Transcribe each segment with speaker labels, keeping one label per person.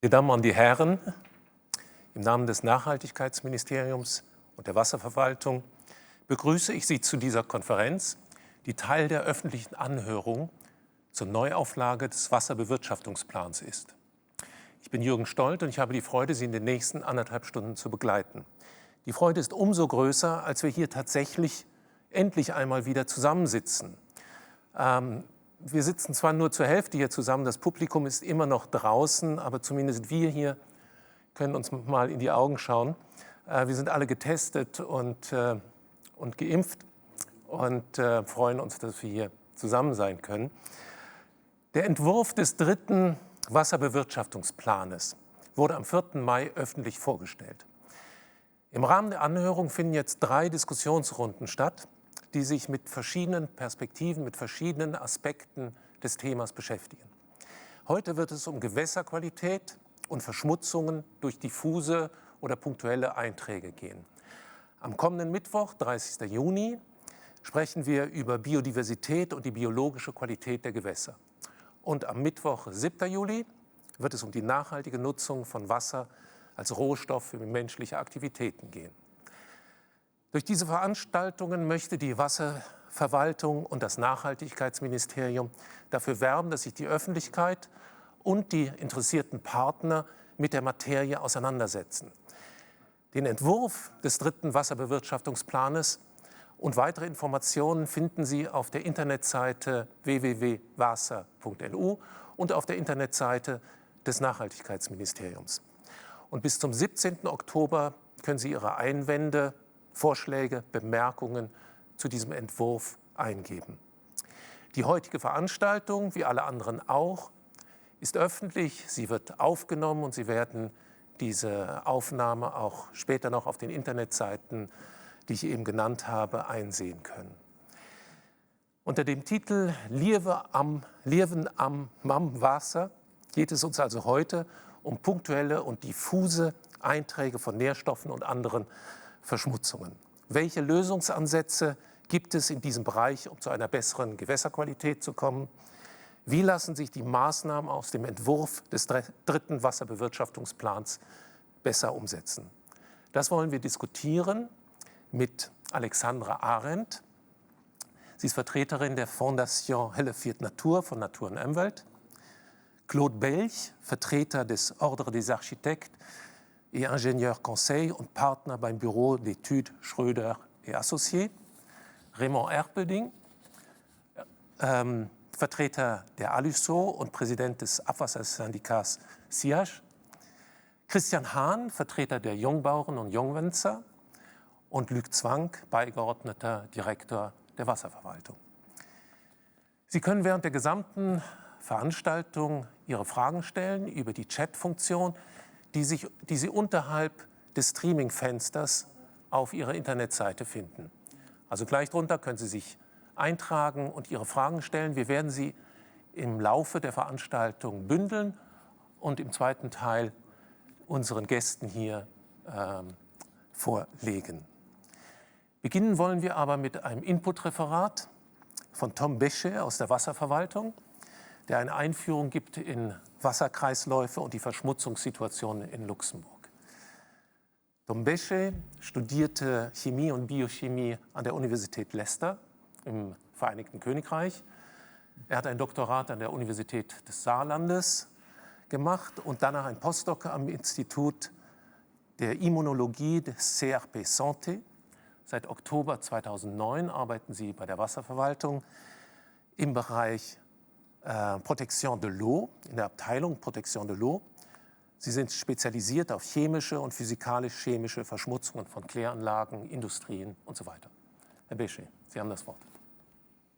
Speaker 1: Die Damen und die Herren, im Namen des Nachhaltigkeitsministeriums und der Wasserverwaltung begrüße ich Sie zu dieser Konferenz, die Teil der öffentlichen Anhörung zur Neuauflage des Wasserbewirtschaftungsplans ist. Ich bin Jürgen Stolt und ich habe die Freude, Sie in den nächsten anderthalb Stunden zu begleiten. Die Freude ist umso größer, als wir hier tatsächlich endlich einmal wieder zusammensitzen. Ähm, wir sitzen zwar nur zur Hälfte hier zusammen, das Publikum ist immer noch draußen, aber zumindest wir hier können uns mal in die Augen schauen. Äh, wir sind alle getestet und, äh, und geimpft und äh, freuen uns, dass wir hier zusammen sein können. Der Entwurf des dritten Wasserbewirtschaftungsplanes wurde am 4. Mai öffentlich vorgestellt. Im Rahmen der Anhörung finden jetzt drei Diskussionsrunden statt, die sich mit verschiedenen Perspektiven, mit verschiedenen Aspekten des Themas beschäftigen. Heute wird es um Gewässerqualität und Verschmutzungen durch diffuse oder punktuelle Einträge gehen. Am kommenden Mittwoch, 30. Juni, sprechen wir über Biodiversität und die biologische Qualität der Gewässer. Und am Mittwoch, 7. Juli, wird es um die nachhaltige Nutzung von Wasser als Rohstoff für menschliche Aktivitäten gehen. Durch diese Veranstaltungen möchte die Wasserverwaltung und das Nachhaltigkeitsministerium dafür werben, dass sich die Öffentlichkeit und die interessierten Partner mit der Materie auseinandersetzen. Den Entwurf des dritten Wasserbewirtschaftungsplanes und weitere Informationen finden Sie auf der Internetseite www.wasser.lu und auf der Internetseite des Nachhaltigkeitsministeriums. Und bis zum 17. Oktober können Sie Ihre Einwände, Vorschläge, Bemerkungen zu diesem Entwurf eingeben. Die heutige Veranstaltung, wie alle anderen auch, ist öffentlich, sie wird aufgenommen und Sie werden diese Aufnahme auch später noch auf den Internetseiten, die ich eben genannt habe, einsehen können. Unter dem Titel Liewe am, Liewen am Mam Wasser geht es uns also heute um punktuelle und diffuse Einträge von Nährstoffen und anderen Verschmutzungen. Welche Lösungsansätze gibt es in diesem Bereich, um zu einer besseren Gewässerqualität zu kommen? Wie lassen sich die Maßnahmen aus dem Entwurf des dritten Wasserbewirtschaftungsplans besser umsetzen? Das wollen wir diskutieren mit Alexandra Arendt. Sie ist Vertreterin der Fondation Hellefiert Natur von Natur und Umwelt. Claude Belch, Vertreter des Ordre des Architectes et Ingénieurs Conseil und Partner beim Büro d'études Schröder et Associés. Raymond Erpelding, ähm, Vertreter der Aluso und Präsident des Abwassersyndikats SIAG. Christian Hahn, Vertreter der Jungbauern und Jungwinzer und Luc Zwank, beigeordneter Direktor der Wasserverwaltung. Sie können während der gesamten Veranstaltung Ihre Fragen stellen über die Chat-Funktion, die, sich, die Sie unterhalb des Streaming-Fensters auf Ihrer Internetseite finden. Also gleich drunter können Sie sich eintragen und Ihre Fragen stellen. Wir werden sie im Laufe der Veranstaltung bündeln und im zweiten Teil unseren Gästen hier ähm, vorlegen. Beginnen wollen wir aber mit einem Inputreferat von Tom Besche aus der Wasserverwaltung, der eine Einführung gibt in Wasserkreisläufe und die Verschmutzungssituation in Luxemburg. Tom Besche studierte Chemie und Biochemie an der Universität Leicester im Vereinigten Königreich. Er hat ein Doktorat an der Universität des Saarlandes gemacht und danach ein Postdoc am Institut der Immunologie des CRP Santé. Seit Oktober 2009 arbeiten sie bei der Wasserverwaltung im Bereich äh, Protection de l'eau, in der Abteilung Protection de l'eau. Sie sind spezialisiert auf chemische und physikalisch-chemische Verschmutzungen von Kläranlagen, Industrien und so weiter. Herr Bechet, Sie haben das Wort.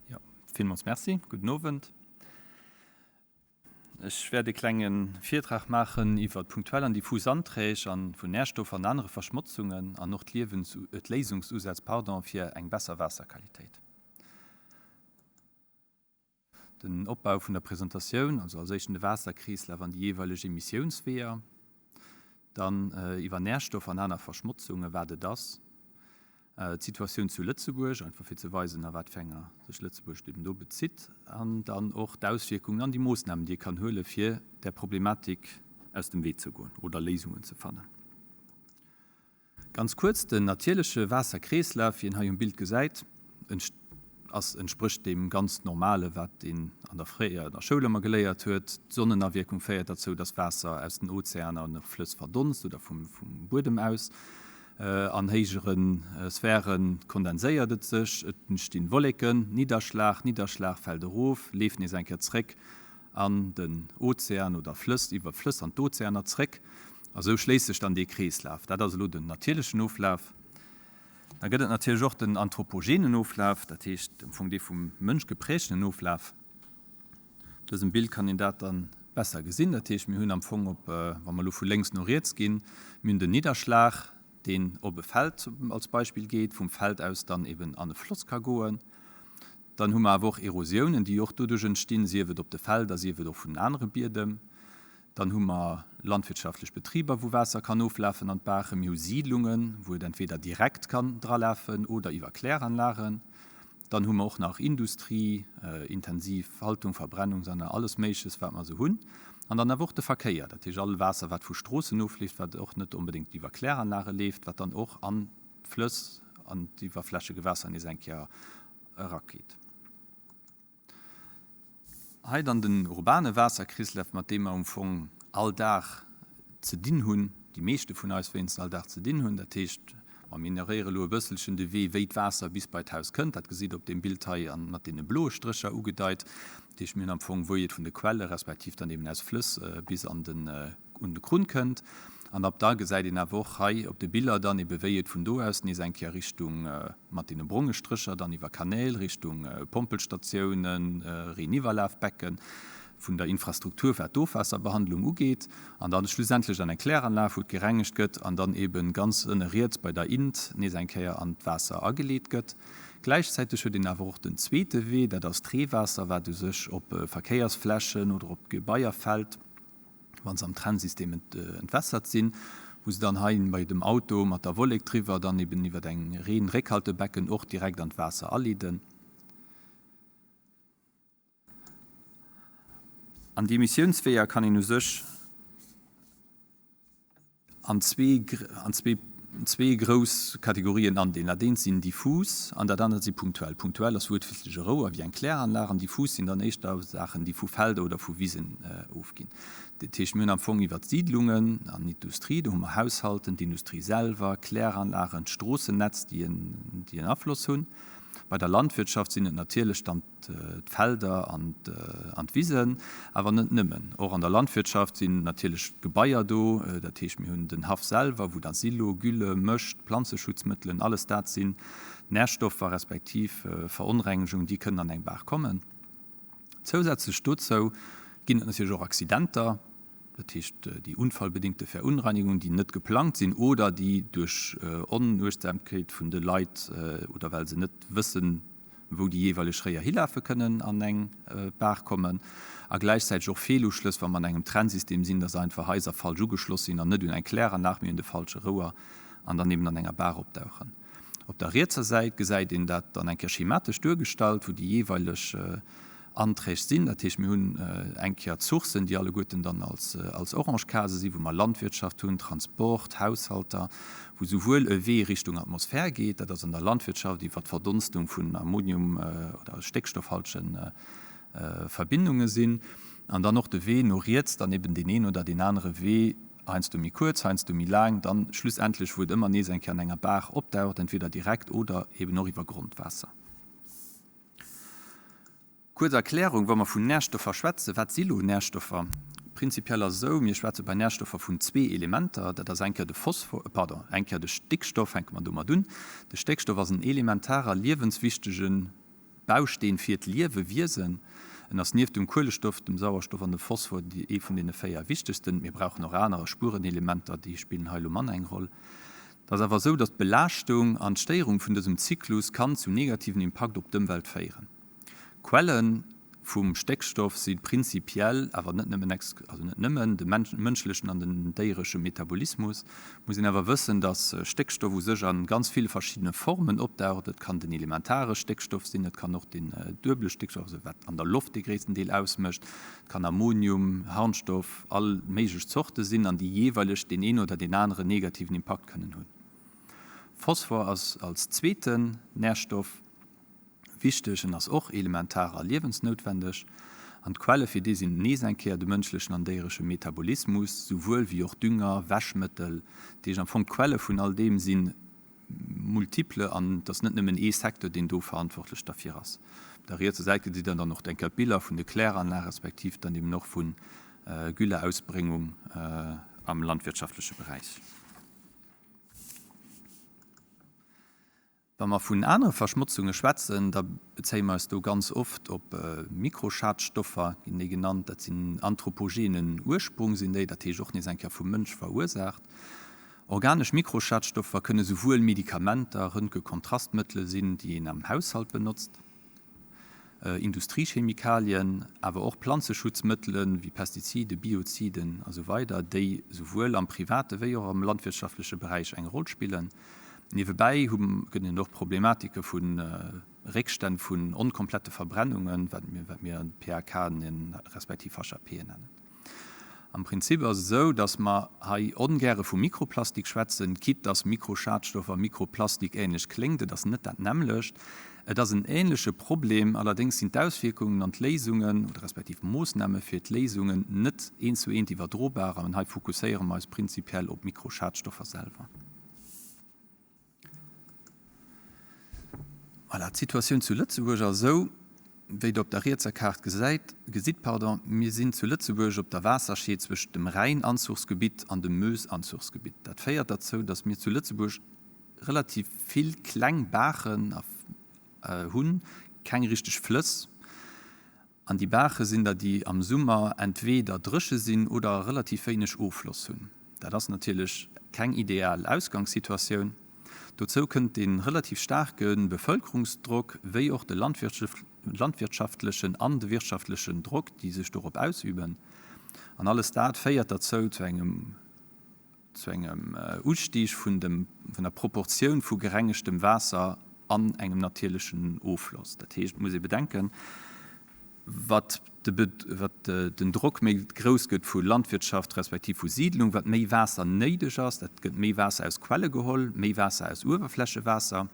Speaker 2: Ja, villmools Merci. Gudden Owend. Ech wäert e klenge Virtrag maachen iwwer punktuell an diffus Anträg an vun Nährstoffer an anere Verschmotzungen an och d'Léisungsusätz, pardon, fir eng besser Waasserqualitéit. Den Opbau vun der Presentatioun, also als éischten de Waasserkreeslaf an déi jeeweileg Emissiounsweeër, dann iwwer Nährstoffer an aner Verschmotzungen, wat et ass, d'Situatioun zu Lëtzebuerg, einfach fir ze weisen, a wat fir enger sech Lëtzebuerg eben do bezitt, an dann och d'Auswierkungen an déi Moossnamen, déi ee kann huelen, fir där Problematik. aus dem Wee ze goen oder Léisungen ze fannen. Ganz kuerz, den natierleche Waasserkreeslaf, wéi een hei um Bild gesäit, ass entsprécht deem ganz normale wat een an der fréier an der Schoul ëmmer geléiert huet. D'Sonnenawierkung féiert derzou, dass Waasser aus den Ozeaner an och Flëss verdonst oder vum Buedem aus. An héijere Sphäre kondenséiert et sech, et entstinn Wolleken, Nidderschlag, Nidderschlag fält erof, leeft nees eng Kéier zréck an den Ozean oder Flëss, iwwer Flëss an d'Ozeaner zréck. A sou schléisst sech dann dee Kreeslaf. Dat ass elo den natierlechen Oflaf. Da gëtt et natierlech och den anthropogenen Oflaf, dat heescht am Fong dee vum Mënsch geprägtenen Oflaf. Op dësem Bild kann een dat dann besser gesinn. Dat heescht, mir hunn am Fong op, wa mer elo vu lénks no riets ginn, mir hunn den Nidderschlag, deen op e Feld als Beispill geet, vum Feld aus dann eben an e Floss ka goen. Dann hu mer awer och Erosiounen, déi och doduerch entstinn, sief et op de Felder, sief et och vun den anere Biedem. Dann hu mer landwirtschaftlech Betriber, wou Waasser kann oflafen an d'Baachen. Mir hu Siidlungen, wou et entweder direkt kann dralafen oder iwwer Kläranlagen. Dann hu mer och nach Industrie, intensiv Haltung, Verbrennungsanlagen, alles Méigleches, wat mer esou hunn. An dann awer och de Verkéier, dat heescht all Waasser, wat vu Stroossen ofleeft, wat och net onbedéngt iwwer Kläranlage leeft, wat dann och an d'Flëss, an d'Iwwerflächegewässer nees eng Kéier erageet. Hei dann den urbane Waasserkreeslaf, mat deem mer um Fong all Dag ze dinn hunn, déi meeschte vun eis wéinstens all Dag ze dinn hunn. Dat heescht, ma mir ignoréiere elo e bësselchen de Wee, wéi d'Waasser bis bei d'Haus kënnt. Dat gesitt Der op deem Bild hei an mat deene bloe Strécher ugedeit. Dat heescht, mir hunn am Fong, wou et vun de Quelle respektiv dann eben aus Flëss bis an den un de Krunn kënnt. An ab da gesäit een awer och hei op de Biller dann ebe wéi et vun do aus nees eng Kéier Richtung, mat deene bronge Strécher, dann iwwer Kanäl Richtung Pompelstatiounen, Reeniwwerlafbecken, vun der Infrastruktur wat d'Ofwaasserbehandlung ugeet, an dann schlussendlech an eng Kläranlag, wou et gerengegt gëtt an dann ebe ganz ënne riets bei der Int nees eng Kéier an d'Waasser ageleet gëtt. Gläichzäiteg huet een awer och den zweete Wee, dat ass d'Reewaasser, wat u sech op Verkéiersflächen oder op Gebaier fält. wa se am Trennsystem entwässert sinn, wou se dann hei bei dem Auto mat der Wollek driwwer dann eben iwwer eng Reen-Réckhaltebecken och direkt an d'Waasser aleeden. An déi Emissiounsweeër kann een u sech an zwee, an zwee, zwee grouss Kategorien andeelen. Dat eent sinn diffus an dat anert si punktuell. Punktuell ass wuertwiertlech e Rouer wéi eng Kläranlag an diffus sinn dann éischter Saachen, déi vu Felder oder vu Wisen ofginn. Dat heescht, mir hunn am Fong iwwer d'Siidlungen an d'Industrie, do hu mer Haushalten, d'Industrie selwer, Kläranlagen, d'Stroossennetz, déi en, déi en Afloss hunn. Bei der Landwirtschaft sinn et natierlech dann d'Felder an d'Wisen, awer net nëmmen. Och an der Landwirtschaft sinn natierlech d'Gebaier do, dat heescht mir hunn den Haff selwer, wou da Silo, Gülle, Mëscht, Planzeschutzmëttelen, alles dat sinn Närstoffer respektiv Veronrengegungen, déi kënnen an eng Baach kommen. Zousätzlech dozou ginn et natierlech och Accidenter, dat heescht déi unfallbedingte Verunreinigung, déi net geplangt sinn oder déi duerch Onuechtsamkeet vun de Leit oder well se net wëssen, wou déi jeeweileg Réier hilafe kënnen an eng Baach kommen, a gläichzäiteg och Feeluschlëss, wa mer an engem Trennsystem sinn, dass einfach Haiser falsch ugeschloss sinn an net un eng Kläranlag, mee un de falsche Rouer an dann eben an enger Baach opdauchen. Op der rietser Säit gesäit een dat dann eng Kéier schematesch duergestallt, wou déi jeeweileg Anträg sinn. Dat heescht, mir hunn eng Kéier d'Sourcen, déi alleguerten dann als orange Case sinn, wou mer Landwirtschaft hunn, Transport, Haushalter, wou souwuel e Wee Richtung Atmosphär geet, dat ass an der Landwirtschaft iwwer d'Verdonstung vun Ammonium oder stéckstoffhaltege Verbindunge sinn, an dann och de Wee no riets, dann eben deen een oder deen anere Wee, heiansdo méi kuerz, heiansdo méi laang, dann schlussendlech, wou et ëmmer nees eng Kéier an enger Baach opdaucht, entweder direkt oder eben och iwwer Grondwaasser. Kuerz Erklärung, Wa mer vun Närstoffer schwätzen, wat si lo Närstoffer? Prinzipiell ass esou, mir schwätze bei Närstoffer vun zwee Elementer, dat ass eng Kéier de Phosphor, pardon, eng Kéier de Stickstoff, fänke mer domat un. De Stéckstoff ass en elementarer, liewenswichtege Bausteen fir d'Liewewiesen. En ass nieft dem Kuelestoff, dem Sauerstoff an dem Phosphor ee vun deene 4 wichtegsten. Mir brauchen och anerer Spurenelementer, déi spillen hei elo manner eng Roll. Et ass awer esou, datt d'Belaaschtung an d'Stéierung vun dësem Zyklus kann zu negativen Impakt op d'Ëmwelt féieren. Quelle. vum Stéckstoff si prinzipiell, awer net nëmmen, also net nëmmen, de mënschlechen an den déieresche Metabolismus. Muss een awer wëssen, dass Stéckstoff u sech a ganz ville verschiddene Formen opdaucht. Et kann den elementare Stéckstoff sinn, et kann och den duebele Stéckstoff, also wat an der Loft dee gréissten Deel ausmécht, et kann Ammonium, Harnstoff, all méiglech Zorte sinn an déi jeeweileg deen een oder deen aneren negativen Impakt kënnen hunn. Phosphor ass als zweeten Närstoff Wichteg, en ass och elementar a liewensnoutwendeg. An d'Quelle fir dee sinn nees eng Kéier de mënschlechen an déieresche Metabolismus, souwuel wéi och Dünger, Wäschmëttel. Dat heescht am Fong, d'Quelle vun all deem si multiple an et ass net nëmmen ee Secteur, deen do verantwortlech derfir ass. Op der rietser Säit gesitt Der dann och eng Kéier d'Biller vun de Kläranlage respektiv dann eben och vu Gülleausbréngung am landwirtschaftleche Beräich. Wa mer vun anere Verschmotzunge schwätzen, da bezéie mer eis do ganz oft op Mikroschadstoffer, ginn déi genannt. Dat sinn anthropogenen Ursprung sinn déi, dat heescht och nees eng Kéier vum Mënsch verursaacht. Organesch Mikroschadstoffer kënne souwuel Medikamenter, Röntgekontrastmëttele sinn, déi een am Haushalt benotzt, Industriechemikalien, awer och Planzeschutzmëttele wéi Pestizide, Bioziden a sou weider, déi souwuel am private wéi och am landwirtschaftleche Beräich eng Roll spillen. Niewebäi gëtt et och Problematike vu Réckstänn vun onkomplette Verbrennungen, wat mir PAKen respektiv HAPen nennen. Am Prinzip ass et esou, dass mer hei ongäre vu Mikroplastik schwätzen, quitte dass Mikroschadstoffer a Mikroplastik ähnlech kléngt. Et ass net dat nämmlecht. Et ass en ähnleche Problem, allerdéngs sinn d'Auswierkungen an d'Léisungen, oder respektiv d'Moossname fir d'Léisungen net eent zu eent iwwerdrobar. An hei fokusséiere mer eis prinzipiell op d'Mikroschadstoffer selwer. Voilà, d'Situatioun zu Lëtzebuerg ass esou, wéi Der op der rietser Kaart gesäit, gesitt. Pardon. Mir sinn zu Lëtzebuerg op der Waasserscheed zwëschent dem Rhäin-Anzuchsgebitt an dem Meuse-Anzuchsgebitt. Dat féiert derzou, dass mir zu Lëtzebuerg relativ vill kleng Baachen hunn, keng richteg Flëss. An déi Baache sinn der, déi am Summer entweeder dréche sinn oder relativ wéineg Offloss hunn. Dat ass natierlech keng ideal Ausgangssituatioun. Dozou kënnt de relativ staarke Bevëlkerungsdrock wéi och de landwirtschaftlechen an de wirtschaftlechen Drock, déi sech dorop ausüben. An alles dat féiert derzou zu engem zu engem Ustieg vun dem, vun der Proportioun vu gerengegtem Waasser an engem natierlechen Offloss. Dat heescht, et muss ee bedenken, wat de, wat den Drock méi grouss gëtt vu Landwirtschaft respektiv vu Siidlung, wat méi Waasser néideg ass. Dat gëtt méi Waasser aus Quelle geholl, méi Waasser aus Uewerflächewaasser.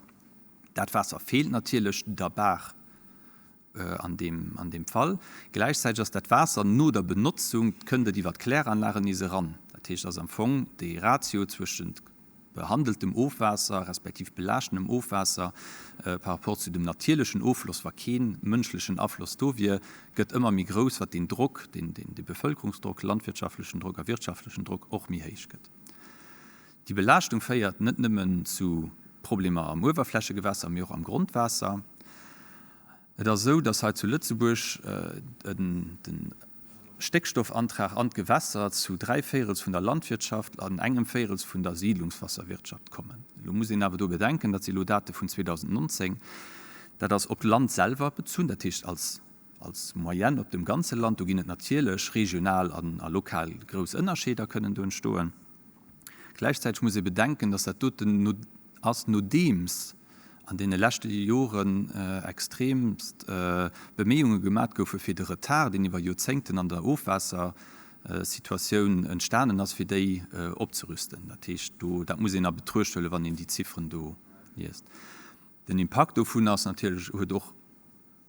Speaker 2: Dat Waasser feelt natierlech der Baach an deem, an deem Fall. Gläichzäiteg ass dat Waasser no der Benotzung, kënnt et iwwer d'Kläranlagen nees eran. Dat heescht, ass am Fong dee Ratio zwëschent behandeltem Ofwaasser respektiv belaaschtenem Ofwaasser par rapport zu dem natierlechen Offloss, wa kee mënschlechen Afloss do wier, gëtt ëmmer méi grouss, wat deen Drock, deen, deen, dee Bevëlkerungsdrock, landwirtschaftlechen Drock a wirtschaftlechen Drock och méi héich gëtt. Déi Belaaschtung féiert net nëmmen zu Problemer am Uewerflächegewässer, mee och am Grondwaasser. Et ass esou, dass hei zu Lëtzebuerg de Stéckstoffantrag an d'Gewässer zu dräivéirels vun der Landwirtschaft an engem Véirels vun der Siidlungswasserwirtschaft kommen. Elo muss een awer do bedenken, dat si elo Date vun 2019, dat ass op d'Land selwer bezunn, dat heescht als als Moyenne op dem ganze Land. Do ginn et natierlech regional an a lokal grouss Ënnerscheeder kënnen do entstoen. Gläichzäiteg muss ee bedenken, dass dat doten no ass, nodeems an deene leschte Joren extremst Beméiunge gemat goufe fir de Retard, deen iwwer Joerzéngten an der Ofwaassersituatioun entstanen ass, fir déi opzerüsten. Dat heescht, do, dat muss een a Betruecht huelen, wann een déi Zifferen do liest. Den Impakt dovun ass natierlech, huet och,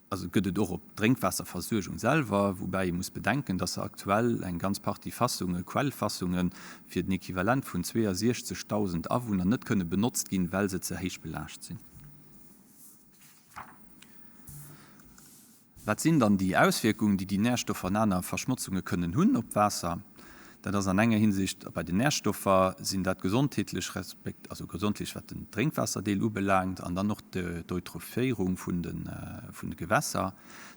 Speaker 2: also gëtt et och op d'Drénkwaasserversuergung selwer, woubäi ee muss bedenken, dass se aktuell eng ganz Partie Fassungen, Quellfassungen fir den Equivalent vun 62.000 Awunner net kënne benotzt ginn, well se ze héich belaascht sinn. Wat sinn dann déi Auswierkungen, déi déi Nährstoffer an aner Verschmotzunge kënnen hunn op d'Waasser? Dat ass an enger Hinsicht bei den Nährstoffer sinn dat gesondheetlech, respekt, also gesondheetlech wat den Drénkwaasserdeel ubelaangt an dann och d'Eutrophéierung vun de vun de Gewässer.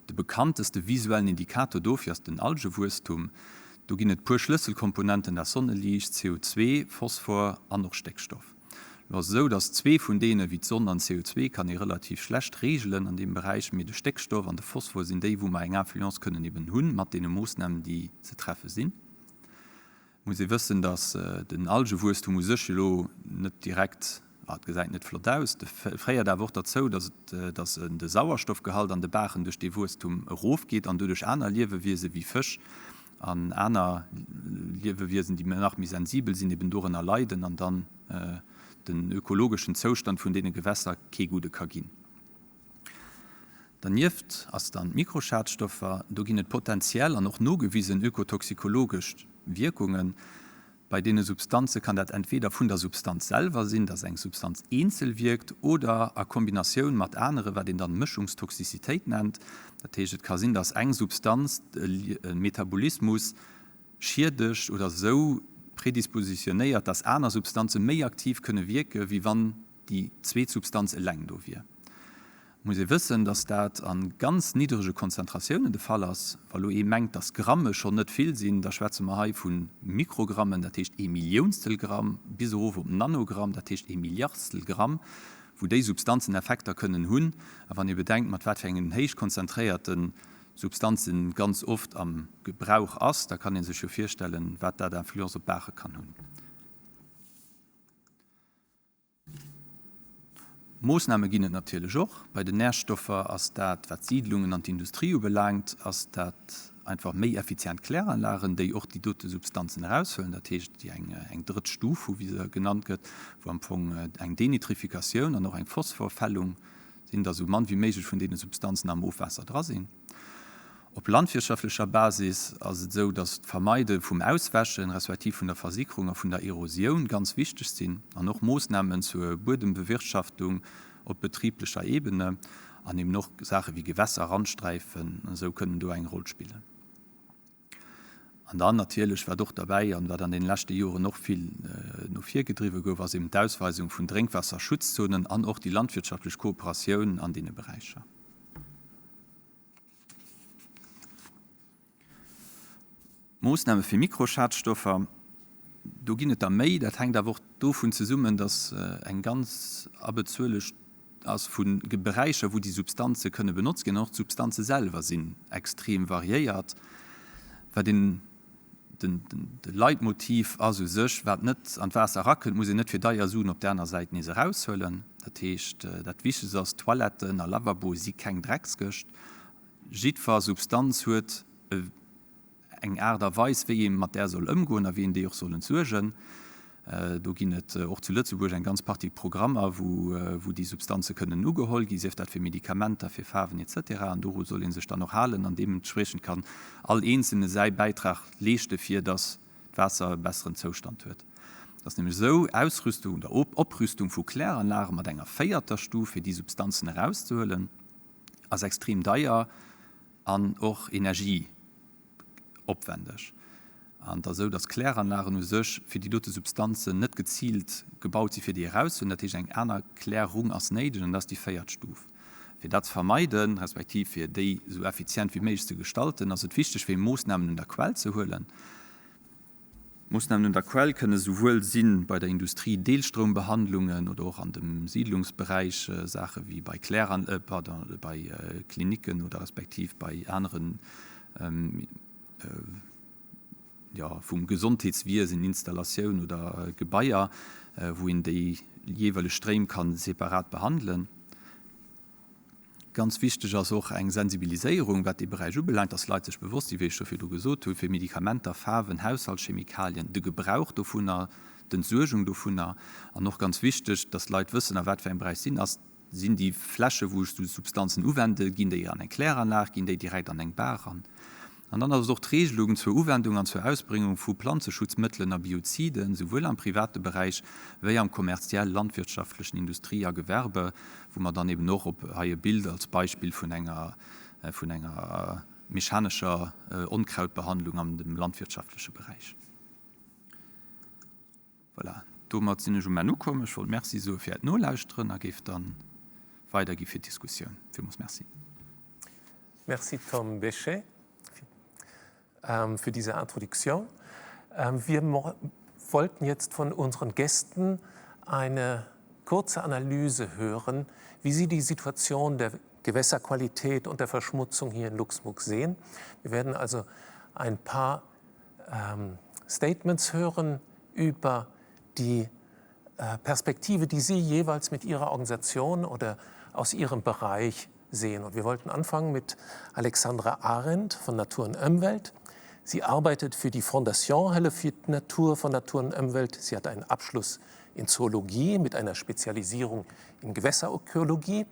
Speaker 2: De bekannteste visuellen Indikator dofir ass den Algewuesstum. Do ginn et puer Schlësselkomponenten, dat Sonneliicht, CO2, Phosphor an och Stéckstoff. Lo ass et esou, datt zwee vun deene, wéi d'Sonn an d'CO2, kann ee relativ schlecht reegelen an deem Beräich, mee de Stéckstoff an de Phosphor sinn déi, wou mer eng Influence kënnen eben hunn mat deene Moossnamen, déi ze treffe sinn. Et muss ee wëssen, datt den Algewuesstum u sech elo net direkt, ah, et gesäit net flott aus, de féiert awer och derzou, datt et, datt de Sauerstoffgehalt an de Baachen duerch dee Wuesstum erofgeet an doduerch aner Liewewiese wéi Fësch an aner Liewewiesen, déi nach méi sensibel sinn, eben dorënner leiden an dann den ökologeschen Zoustand vun deene Gewässer kee gudde ka ginn. Dernieft ass dann d'Mikroschadstoffer, do ginn et potenziell an och nogewisen ökotoxikologesch Wierkungen. Bei deene Substanze kann dat entweder vun der Substanz selwer sinn, dass eng Substanz eenzel wierkt, oder a Kombinatioun mat anere, wat een dann Mëschungstoxicitéit nennt. Dat heescht, et ka sinn, dass eng Substanz e Metabolismus schiedegt oder esou predispositionéiert, dass aner Substanze méi aktiv kënne wierke wéi wann déi zweet Substanz eleng do wier. Et muss ee wëssen, dass dat a ganz niddrege Konzentratiounen de Fall ass. Wa lo ee mengt, dass Gramme schonn net vill sinn, da schwätze mer hei vu Mikrogrammen, dat heescht ee Milliounstel Gramm, bis erof op Nanogramm, dat heescht ee Milliardstel Gramm, wou déi Substanzen Effekter kënnen hunn. A wann ee bedenkt, mat wat fir engen héich konzentréierte Substanzen ganz oft am Gebrauch ass, da kann ee sech jo virstellen, wat dat Influence op d'Baache kann hunn. Moossname ginn et natierlech och. Bei den Närstoffer ass dat, wat d'Siidlungen an d'Industrie ubelaangt, ass dat einfach méi effizient Kläranlagen, déi och déi dote Substanzen eraushuelen, dat heescht, déi eng eng drëtt Stuf hu wéi se genannt gëtt, wou am Fong eng Denitrifikatioun an och eng Phosphorfällung sinn, dass esou mann wéi méiglech vun deene Substanzen am Ofwaasser dra sinn. Op landwirtschaftlecher Basis ass et esou, datt d'Vermeide vum Auswäschen, respektiv vun der Versickerung a vun der Erosioun ganz wichteg sinn an och Moossnamen zur Buedembewirtschaftung op betriblecher Ebene an eben och Saache wéi Gewässerrandsträifen an esou kënnen do eng Roll spillen. An dann natierlech, wat och derbäi an wat an deene leschte Joren och vill no vir gedriwwe gouf, ass eben d'Ausweisung vun Drénkwaasserschutzzonen an och déi landwirtschaftlech Kooperatioun an deene Beräicher. Moossname fir Mikroschadstoffer, do ginn et der méi. Dat hänkt awer och dovun zesummen, datt eng ganz Abbezuelecht ass vu Beräicher, wou déi Substanze kënne benotzt ginn. An och d'Substanze selwer sinn extrem variéiert. Wat een De Leitmotiv ass u sech, wat net an d'Waasser erakënnt, muss een net fir deier Suen op der aner Säit nees eraushuelen. Dat heescht, dat Wichtegst ass, Toiletten a Lavaboe si keng Dreckskëscht. Jiddwer Substanz huet eng Aart a Weis, wéi ee mat där soll ëmgoen a wéi een déi och soll entsuergen. Do ginn et och zu Lëtzebuerg eng ganz Partie Programmer, wou déi Substanze kënnen ugeholl ginn, sief dat fir Medikamenter, fir Faarwen etc. An doru soll ee sech dann och halen an deementspriechend kann all Eenzelne säi Bäitrag leeschte fir datt d'Waasser e besseren Zoustand huet. Et ass nämlech esou, Ausrüstung oder Oprüstung vu Kläranlage mat enger véierter Stuf, fir déi Substanzen erauszehuelen, ass extrem deier an och Energie. Opwendeg. An et ass esou, dass Kläranlagen u sech fir déi dote Substanzen net geziilt gebaut si fir déi erauszehuelen. Dat heescht, eng aner Klärung ass néideg an dat ass déi véiert Stuf. Fir dat ze vermeiden, respektiv fir déi esou effizient wéi méiglech ze gestalten, ass et wichteg fir Moossnamen un der Quell ze huelen. Moossnamen un der Quell kënne souwuel si bei der Industrie, Deelstroumbehandlungen oder och an dem Siidlungsberäich Saache wéi bei Kläran, pardon, bei Klinicken oder respektiv bei aneren, jo, vum Gesondheetswiesen, Installatioun oder Gebaier, wou een déi jeeweileg Stréim ka separat behandelen. Ganz wichteg ass och eng Sensibiliséierung, wat dee Beräich ubelaangt, dass d'Leit sech bewosst sinn, wéi ech scho virdu gesot hunn, fir Medikamenter, Faarwen, Haushaltschemikalien, de Gebrauch dovunner, d'Entsuergung dovunner. An och ganz wichteg, dass d'Leit wëssen, a wat fir engem Beräich sinn ass, sinn déi Fläsche wou ech Substanzen uwende, ginn déi an eng Kläranlag, ginn déi direkt an eng Baach eran. An dann ass et och d'Regelung zur Uwendung an zur Ausbringung vu Planzeschutzmëttelen a Bioziden, souwuel am private Beräich wéi am kommerziell landwirtschaftlechen Industrie a Gewerbe, wou mer dann eben och op hei e Bild als Beispill vun enger vun enger mechanescher Onkrautbehandlung an dem landwirtschaftleche Beräich. Voilà, domat sinn ech um Enn ukomm. Ech wollt Merci soe fir Äert Nolauschteren a géif da weidergi fir d'Diskussioun. Villmools Merci.
Speaker 1: Merci Tom Bechet für diese Introduction. Wir wollten jetzt von unseren Gästen eine kurze Analyse hören, wie Sie die Situation der Gewässerqualität und der Verschmutzung hier in Luxemburg sehen. Wir werden also ein paar ähm, Statements hören über die äh, Perspektive, die Sie jeweils mit Ihrer Organisation oder aus Ihrem Bereich sehen. Und wir wollten anfangen mit Alexandra Arendt von Natur und Umwelt. Sie arbeitet für die Fondation Helle für Natur von Natur und Umwelt. Sie hat einen Abschluss in Zoologie mit einer Spezialisierung in Gewässerökologie.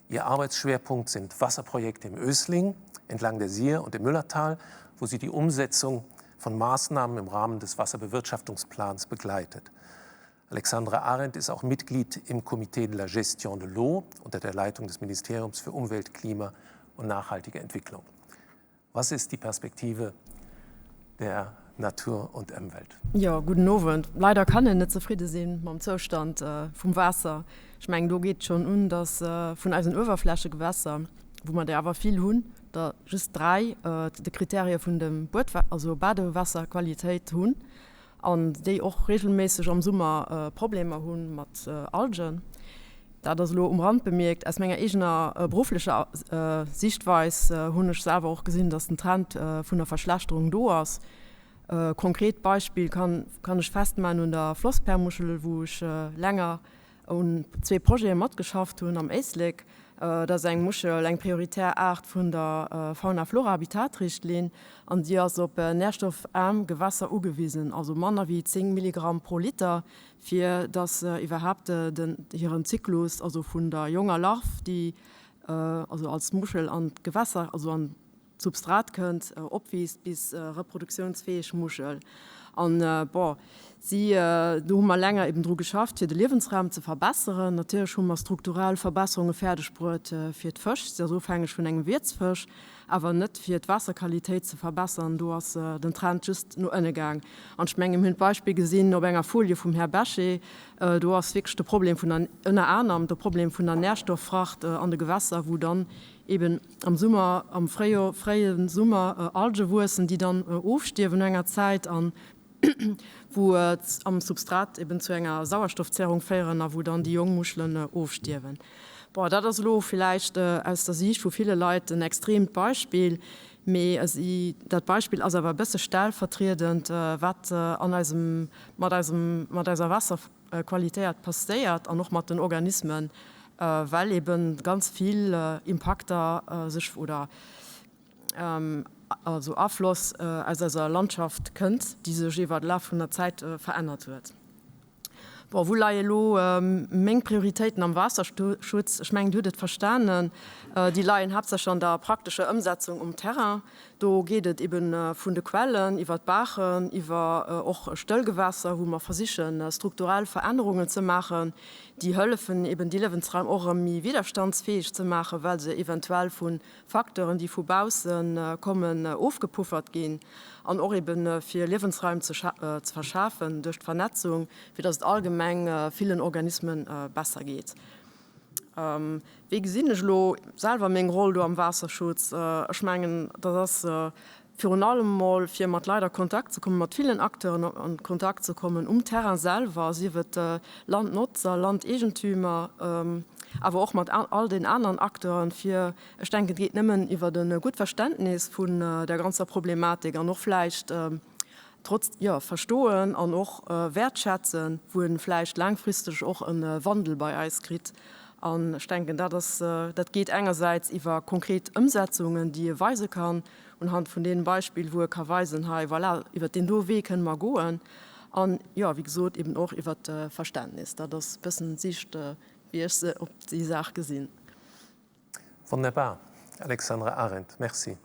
Speaker 1: Ihr Arbeitsschwerpunkt sind Wasserprojekte im Ösling, entlang der Sier und im Müllertal, wo sie die Umsetzung von Maßnahmen im Rahmen des Wasserbewirtschaftungsplans begleitet. Alexandra Arendt ist auch Mitglied im Komitee de la Gestion de l'eau unter der Leitung des Ministeriums für Umwelt, Klima und nachhaltige Entwicklung. Was ist die Perspektive der Natur und Ëmwelt?
Speaker 3: Jo, gudden Owend. Leider kann een net zefridde sinn mam Zoustand vum Waasser. Ech mengen, do geet et schonn un, datt vun eisen Uewerflächegewässer, wou mer der awer vill hunn, der just 3 de Kriterie vun dem Buedwa also Badewasserqualitéit hunn an déi och regelméisseg am Summer Problemer hu mat Algen. Dat ass elo um Rand bemierkt. Aus menger eegener berufflecher Sichtweis hunn ech selwer och gesinn, dass den Trend vun der Verschlechterung do ass. Konkret Beispill kann ech festmachen un der Flossperlmuschel, wou ech länger un zwee Projete matgeschafft hunn am Éislek. Dat ass eng Muschel, eng prioritär Aart vun der Fauna-Flora-Habitat-Richtlinn an déi ass op nährstoffaarm Gewässer ugewisen, also manner wéi 10 Milligramm pro Liter, fir dass iwwerhaapt den hiren Zyklus, also vun der jonger Larv, déi also als Muschel an d'Gewässer, also an d'Substrat kënnt, opwiisst bis reproduktiounsfäeg Muschel. An bon, si, do hu mer länger eben dru geschafft, fir de Liewensraum ze verbesseren. Natierlech hu mer strukturell Verbesserunge fäerdeg bruet fir d'Fësch, si ass ofhängeg vun engem Wiertsfësch, awer net fir d'Waasserqualitéit ze verbessern. Do ass den Trend just no ënne gaang. An ech menge mir hunn d'Beispill gesinn op enger Folie vum Här Bechet, do ass wierklech de Problem vun der, ënner anerem de Problem vun der Nährstofffracht an de Gewässer, wou dann eben am Summer, am Fréijoer, fréie Summer Alge wuessen, déi dann ofstierwen no enger Zäit an wou am Substrat eben zu enger Sauerstoffzerrung féieren a wou dann déi jonk Muschelen ofstierwen. Bon, dat ass elo villäicht aus der Siicht vu ville Leit en extreemt Beispill, mee dat Beispill ass awer e bësse stellvertriedend, wat an eisem, mat eisem, mat eiser Waasser, Qualitéiert passéiert an och mat den Organismen, well eben ganz vill Impakter sech oder also Afloss aus eiser Landschaft kënnt, déi sech iwwer de Laf vun der Zäit verännert huet. Bon, wou leie elo meng Prioritéiten am Waasserschutz? Ech mengen, Dir hutt et verstanen, déi leien haaptsächlech an der praktescher Ëmsetzung um Terrain. Do geet et eben vun de Quellen iwwer d'Baachen, iwwer och Stëllgewässer, wou mer versichen, strukturell Verännerungen ze maachen, déi hëllefen, eben déi Liewensraim och erëm méi widerstandsfäeg ze maachen, well se eventuell vu Facteuren, déi vu bausse kommen, ofgepuffert ginn. An och eben fir Liewensraim ze verschafen duerch d'Vernetzung, fir datt et allgemeng villen Organisme besser geet. Wéi gesinn ech elo selwer meng Roll do am Waasserschutz? Ech mengen, dat ass virun allem emol, fir mat Leit a Kontakt ze kommen, mat villen Acteuren a Kontakt ze kommen um Terrain selwer, sief et Landnotzer, Landeegentümer, awer och mat all den aneren Acteuren, fir, ech denken, et geet nëmmen iwwert e gutt Verständnis vun der ganzer Problematik an och vläicht Trotz, jo, verstoen an och wäertschätzen, wou e vläicht laangfristeg och e Wandel bei eis kritt. An ech denken, dat ass, dat geet engersäits iwwer konkret Ëmsetzungen, déi e weise kann, unhand vun deem Beispill, wou e ka weisen, hei, voilà, iwwert deen do Wee kënne mer goen. An, jo, wéi gesot, eben och iwwert d'Verständnis. Dat ass e bëssen d'Sicht, wéi ech se op déi Saach gesinn.
Speaker 1: Wunderbar, Alexandra Arendt, merci.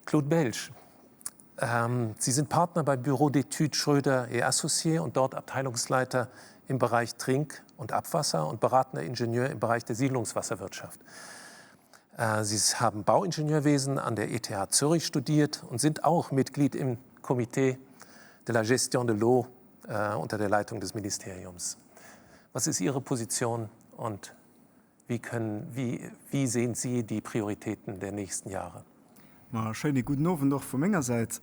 Speaker 1: Claude Belsch, ähm, Sie sind Partner bei Büro d'études Schröder et Associés und dort Abteilungsleiter im Bereich Trink- und Abwasser und beratender Ingenieur im Bereich der Siedlungswasserwirtschaft. Äh, Sie haben Bauingenieurwesen an der ETH Zürich studiert und sind auch Mitglied im Komitee de la Gestion de l'eau äh, unter der Leitung des Ministeriums. Was ist Ihre Position und Wie können, wie, wie sehen Sie die Prioritäten der nächsten Jahre?
Speaker 4: Ma schéine gudden Owend och vu menger Säit.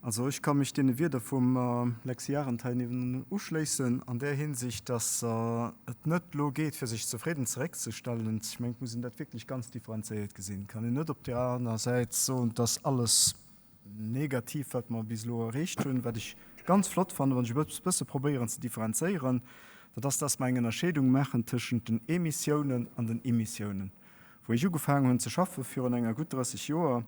Speaker 4: Also ech ka mech deene Wierder vum Lexy Arendt hei niewendrun uschléissen an där Hinsicht, dass et net elo geet, fir sech zefridden zeréckzestellen. Ech mengen, et muss een dat wierklech ganz differenzéiert gesinn. Et kann een net op där aner Säit soen, dass alles negativ, wat mer bis elo erreecht hunn. Wat ech ganz flott fannen, wann ech e bësse probéieren ze differenzéieren, dat ass, dass mer eng Ënnerscheedung maachen tëschent den Emissiounen an den Immissiounen. Wou ech ugefaangen hunn ze schaffe virun enger gutt 30 Joer,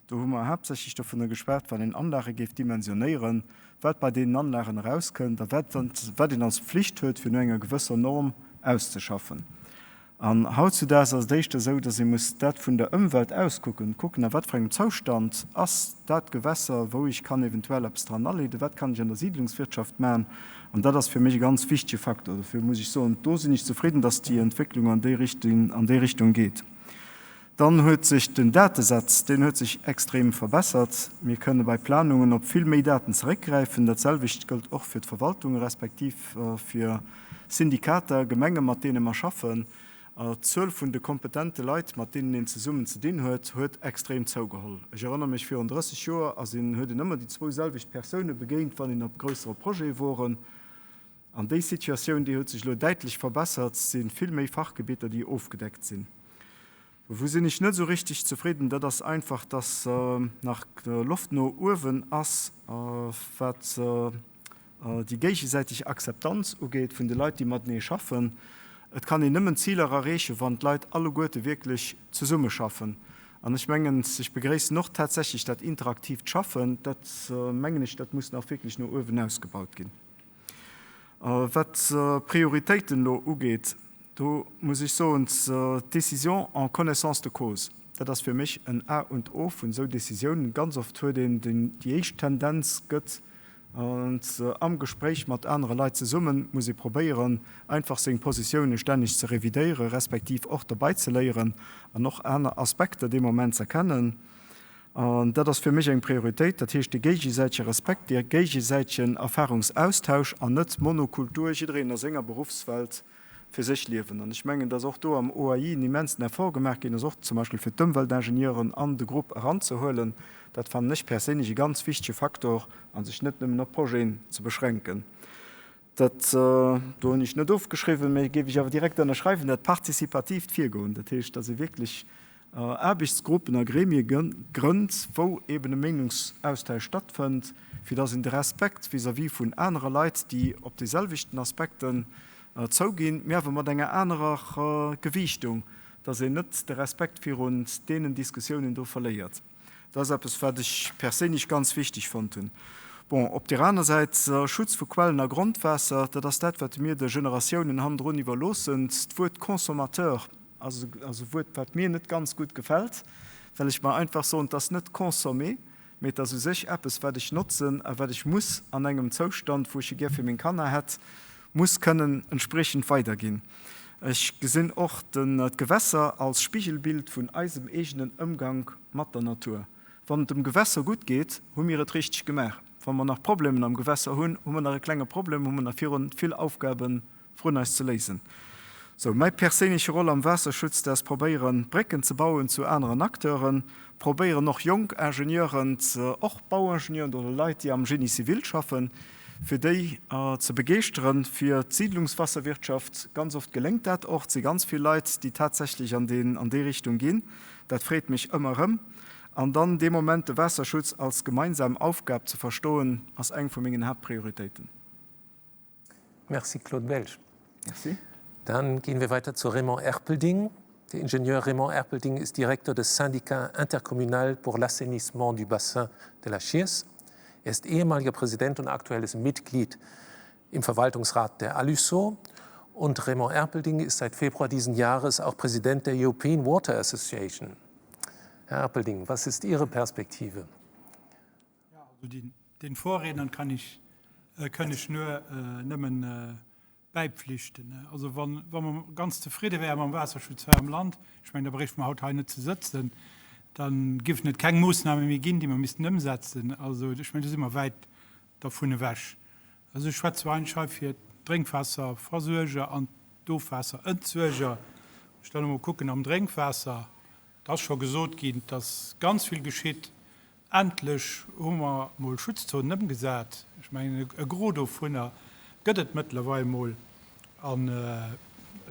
Speaker 4: Do hu mer haaptsächlech dovunner geschwat, wann een Anlage géif dimensionéieren, wat bei deenen Anlagen erauskënnt a wat wat een als Pflicht huet, fir no enger gewësser Norm auszeschaffen. An hautzudaags ass et éischter esou, dass ee muss dat vun der Ëmwelt aus kucken, kucken a wat fir engem Zoustand ass dat Gewässer, wou ech kann eventuell eppes dran aleeden, wat kann ech an der Siedlungswirtschaft maachen. An dat ass fir mech e ganz wichtege Faktor. Dofir muss ech soen, do sinn ech zefridden, dass déi Entwécklung an déi Richtung geet. Dann huet sech den Datesatz, deen huet sech extrem verbessert. Mir kënne bei Planungen op vill méi Daten zeréckgräifen. Dat selwecht gëllt och fir d'Verwaltunge respektiv fir Syndikater, Gemenge mat deene mer schaffen. D'Zuel vun de kompetente Leit, mat deenen een zesummen ze dinn huet, huet extrem zougeholl. Ech erënnere mech, virun 30 Joer ass een, huet een ëmmer déi zwou selwecht Persoune begéint, wann een op grössere Projete woren. An déi Situatioun, déi huet sech elo däitlech verbessert. Et si vill méi Fachgebitter, déi ofgedeckt sinn. Wou sinn ech net esou richtig zefridden, dat ass einfach, dass nach Loft no uewen ass, wat déi géigesäiteg Akzeptanz ugeet vun de Leit, déi matenee schaffen. Et kann een nëmmen Ziler erreechen, wann d'Leit alleguerte wierklech zesummeschaffen. An ech mengen, ech begréissen och tatsächlech dat interaktiivt Schaffen. Dat, mengen ech, dat muss nach wierklech no uewen ausgebaut ginn. Wat d'Prioritéiten elo ugeet, do muss ech soen, d'Décision en connaissance de cause, dat ass fir mech en A und O vun esou Décisiounen. Ganz oft huet een déi éischt Tendenz gëtt am Gespréich mat anere Leit zesummen, muss ee probéieren, einfach seng Positioune stänneg ze revidéieren, respektiv och derbaizeléieren an och aner Aspekter dee Moment z'erkennen. An dat ass fir mech eng Prioritéit, dat heescht de géigesäitege Respekt, de géigesäitegen Erfahrungsaustausch an net Monokultur, jiddereen a senger Beruffswelt fir sech liewen. An ech mengen, dass och do am OAI en immensen Effort gemaach ginn ass, och zum Beispill fir d'Ëmweltingenieuren an de Grupp eranzehuelen. Dat fannen ech perséinlech e ganz wichtege Faktor a sech net nëmmen op Projeten ze beschränken. Dat do hunn ech net ofgeschriwwen, mä géif ech awer direkt ënnerschreiwen, dat partizipatiivt Virgoen, dat heescht, dass ee wierklech Aarbechtsgruppen a Gremie grënnt, wou eben e Meenungsaustausch stattfënnt, fir dass een de Respekt vis-à-vis vun anere Leit, déi op déiselwechten Aspekten zouginn, mä awer mat enger anerer Gewiichtung, dass een net de Respekt virun deenen Diskussiounen do verléiert. Dat ass eppes, wat ech perséinlech ganz wichteg fonnt hunn. Bon, op där aner Säit, Schutz vu Quellen a Grondwaasser, dat ass dat, wat mir de Generatiounen hannendrun iwwerloossen. D'Wuert Consommateur ass e Wuert, wat mir net ganz gutt gefält, well ech mer einfach soen, et ass net consommer, mee et ass u sech eppes, wat ech notzen a wat ech muss an engem Zoustand, wou ech e gär fir meng Kanner hätt, muss kënnen entspriechend weiderginn. Ech gesinn och d'Gewässer als Spigelbild vun eisem eegenen Ëmgank mat der Natur. Wann et dem Gewässer gutt geet, hu mir et richteg gemaach. Wa mer nach Problemen am Gewässer hunn, hu mer nach e klenge Problem, hu mer nach virun vill Aufgabe vrun eis ze léisen. Sou, mäi perséinleche Roll am Waasserschutz, dat ass probéieren, Brécken ze bauen zu aneren Acteuren, probéieren och jonk Ingenieuren, och Bauingenieuren oder Leit, déi am Génie civil schaffen, fir déi ze begeeschteren fir d'Siidlungswasserwirtschaft. Ganz oft geléngt dat och. Et si ganz vill Leit, déi tatsächlech an déi Richtung ginn. Dat freet mech ëmmer erëm. An dann dee Moment de Waasserschutz als gemeinsam Aufgab ze verstoen, ass eng vu mengen Haaptprioritéiten.
Speaker 1: Merci Claude Welsch.
Speaker 4: Merci.
Speaker 1: Dann gehen wir weiter zu Raymond Erpelding. Der Ingenieur Raymond Erpelding ist Direktor des Syndicat intercommunal pour l'assainissement du Bassin de la Chiers. Er ist ehemaliger Präsident und aktuelles Mitglied im Verwaltungsrat der Aluso. Und Raymond Erpelding ist seit Februar diesen Jahres auch Präsident der European Water Association. Herr Erpelding, was ist Ihre Perspektive?
Speaker 5: Ja, also den, den Vorrednern kann ich, äh, kann ich nur äh, nëmmen äh, bäipflichten. Also wann, wa mer ganz zefridde wäre mam Waasserschutz hei am Land, ech mengen, da bréichte mer haut hei net ze sëtzen, da géifen et keng Moossname méi ginn, déi mer missten ëmsetzen. Also ech mengen, do si mer wäit dervun ewech. Also ech schwätze eigentlech hei fir d'Drénkwaasserversuerger an d'Ofwaasserentsuerger. Ech dann emol kucken am Drénkwaasser, et ass scho gesot ginn, dass ganz vill geschitt. Endlech hu mer mol Schutzzonen ëmgesat. Ech mengen, e Gros dovunner gëtt et mëttlerweil mol. An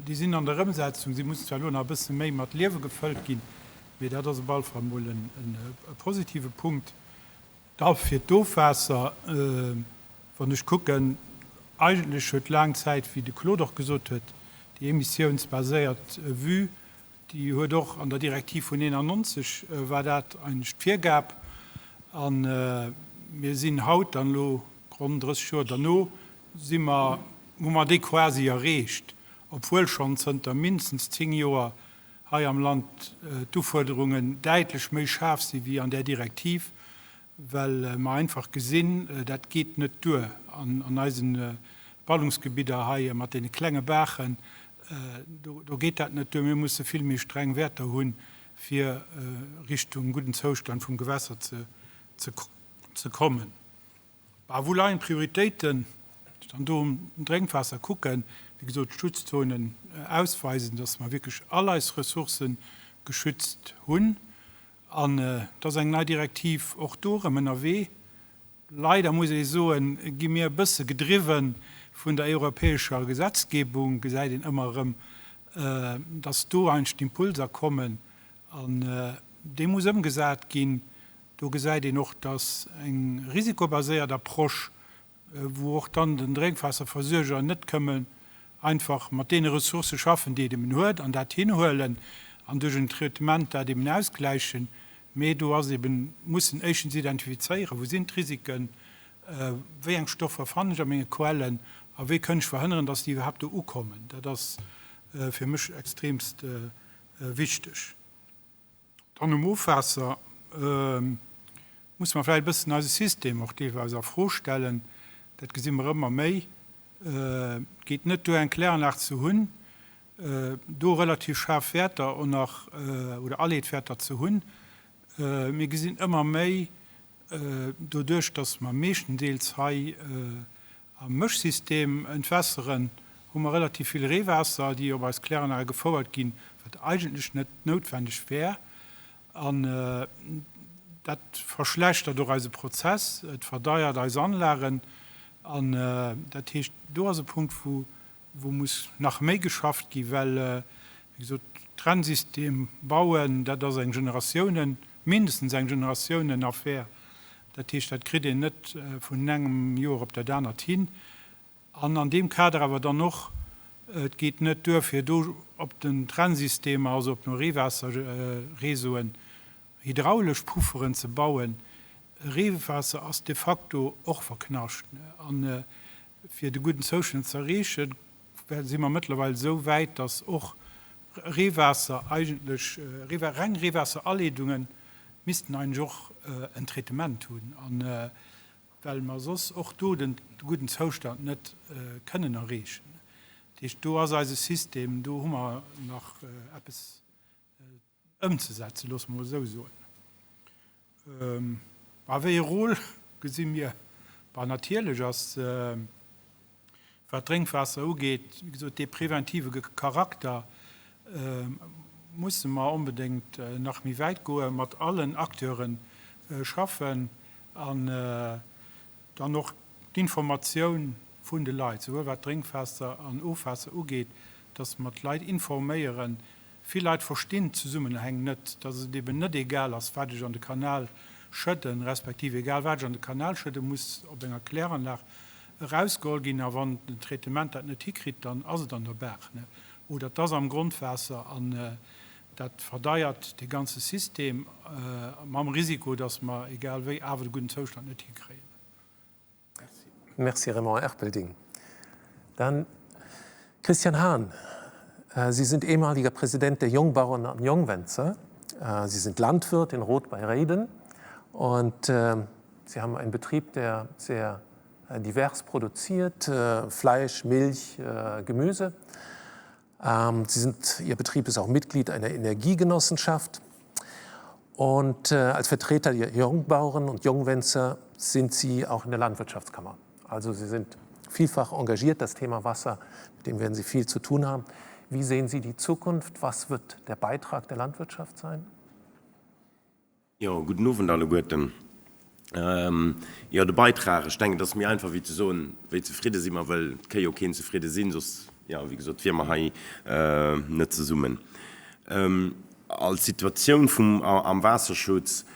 Speaker 5: déi sinn an der Ëmsetzung. Si mussen zwar elo nach e bësse méi mat Liewe gefëllt ginn, mee dat ass op alle Fall mol e positive Punkt. Da fir d'Ofwaasser, wann ech kucken, eigentlech huet laang Zäit, wéi de Claude och gesot huet, déi emissiounsbaséiert Vue Déi huet och an der Direktiv vun 91 war dat eigentlech d'Virgab. A mir sinn haut dann elo ronn 30 Joer derno, si mer, hu mer déi quasi erreecht, obwuel schonn zënter mindestens 10 Joer hei am Land d'Ufuerderungen däitlech méi schaarf si wéi an där Direktiv. well mer einfach gesinn, dat geet net duer an eise Ballungsgebidder hei mat deene klenge Baachen, do geet dat net duer. Mir musse vill méi streng Wäerter hunn, fir Richtung gudden Zoustand vum Gewässer ze kommen. A wou leien d'Prioritéiten? Wann ech dann do um Drénkwaasser kucken, wéi gesot, d'Schutzzonen ausweisen, dass mer wierklech all eis Ressourcë geschützt hunn. An et ass eng nei Direktiv och do erëm ënnerwee. Leider muss ee soen, gi mir e bësse gedriwwe vun der europäescher Gesetzgebung, gesäit een ëmmer erëm, dass do eigentlech d'Impulser kommen an déi muss ëmgesat ginn. Do gesäit een och, dass eng risikobaséiert Approche wou och dann den Drénkwaasserversuerger net këmme einfach mat deene Ressourcë schaffen, déi et eben huet, an dat hinhuelen an duerch en Traitement dat eben ausgläichen, mee do ass eben, muss en éischtens identifizéieren, wou sinn d'Risiken, wéi eng Stoffer fannen ech a menge Quellen a wéi kënn ech verhënneren, dass déi iwwerhaapt do ukommen. Dat ass fir mech extremst wichteg. Dann um Ofwaasser musse mer vläicht e bëssen eise System och deelweis a Fro stellen. Dat gesi mer ëmmer méi. Et geet net duer, eng Kläranlag ze hunn, do relativ schaarf Wäerter och nach oder Aleedwäerter ze hunn. Mir gesinn ëmmer méi, doduerch datt mer meeschtendeels hei Am Mëschsystem entwässeren hu mer relativ vill Reewaasser, déi op eis Kläranlage gefouert ginn, wat eigentlech net noutwendeg wär. An dat verschlechtert och eise Prozess, et verdeiert eis Anlagen. An dat heescht, do ass e Punkt, wou wou muss nach méi geschafft gi well, wéi gesot, Trennsystem bauen, dat ass eng Generatiounen, mindestens eng Generatiounenaffaire. Dat heescht, dat kritt een net vun engem Joer op dat anert hin. An an deem Kader awer dann och, et geet net duer, fir do op den Trennsystemer, also op den Reewaasserréseauen, hydraulesch Pufferen ze bauen. Reewaasser ass de facto och verknascht. An Fir de gudden Zoustand ze erreechen, si mer mëttlerweil esou wäit, datt och Reewaasser eigentlech, reng Reewaasseraleedunge missten eigentlech och en Traitement hunn, a well mer soss och do de gudden Zoustand net kënnen erreechen. Dat heescht, do ass eise System, do hu mer nach eppes ëmzesetzen, loosse mer emol esou soen. A wéi e Rôle gesi mir? Bah, natierlech ass, wat d'Drénkwaasser ugeet, wéi gesot, dee preventive Charakter musse mer onbedéngt nach méi wäit goen, mat allen Acteure schaffen an dann och d'Informatioun vun de Leit, souwuel wat Drénkwaasser an Ofwaasser ugeet, dass mer d'Leit informéieren, Vill Leit verstinn d'Zesummenhäng net, dass et eben net egal ass, wat ech an de Kanal schëdden, respektiv egal wat ech an de Kanal schëdden, muss op enger Kläranlag erausgeholl ginn. A wann den Traitement dat net hikritt, dann ass et an der Baach oder et ass am Grondwaasser an dat verdeiert dee ganze System mam Risiko, dass mer egal wéi awer de gudden Zoustand net hikréien.
Speaker 1: Merci Raymond Erpelding. Dann Christian Hahn. Äh, Sie sind ehemaliger Präsident der Jungbauern und Jungwänzer. Äh, Sie sind Landwirt in Roth bei Reden und äh, Sie haben einen Betrieb, der sehr divers produziert, Fleisch, Milch, Gemüse. Ähm, Sie sind, Ihr Betrieb ist auch Mitglied einer Energiegenossenschaft. Und äh, als Vertreter der Jungbauern und Jungwänzer sind Sie auch in der Landwirtschaftskammer. Also Sie sind vielfach engagiert, das Thema Wasser, mit dem werden Sie viel zu tun haben. Wie sehen Sie die Zukunft? Was wird der Beitrag der Landwirtschaft sein?
Speaker 6: Jo, gudden Owend alleguerten. Jo, de Beitrag, ech denken, et ass méi einfach wéi ze soen, wéi zefridde si mer, wëll et ka jo keen zefridde sinn, soss, jo, wéi gesot, wiere mer hei net zesummen. Als Situatioun vum am Waasserschutz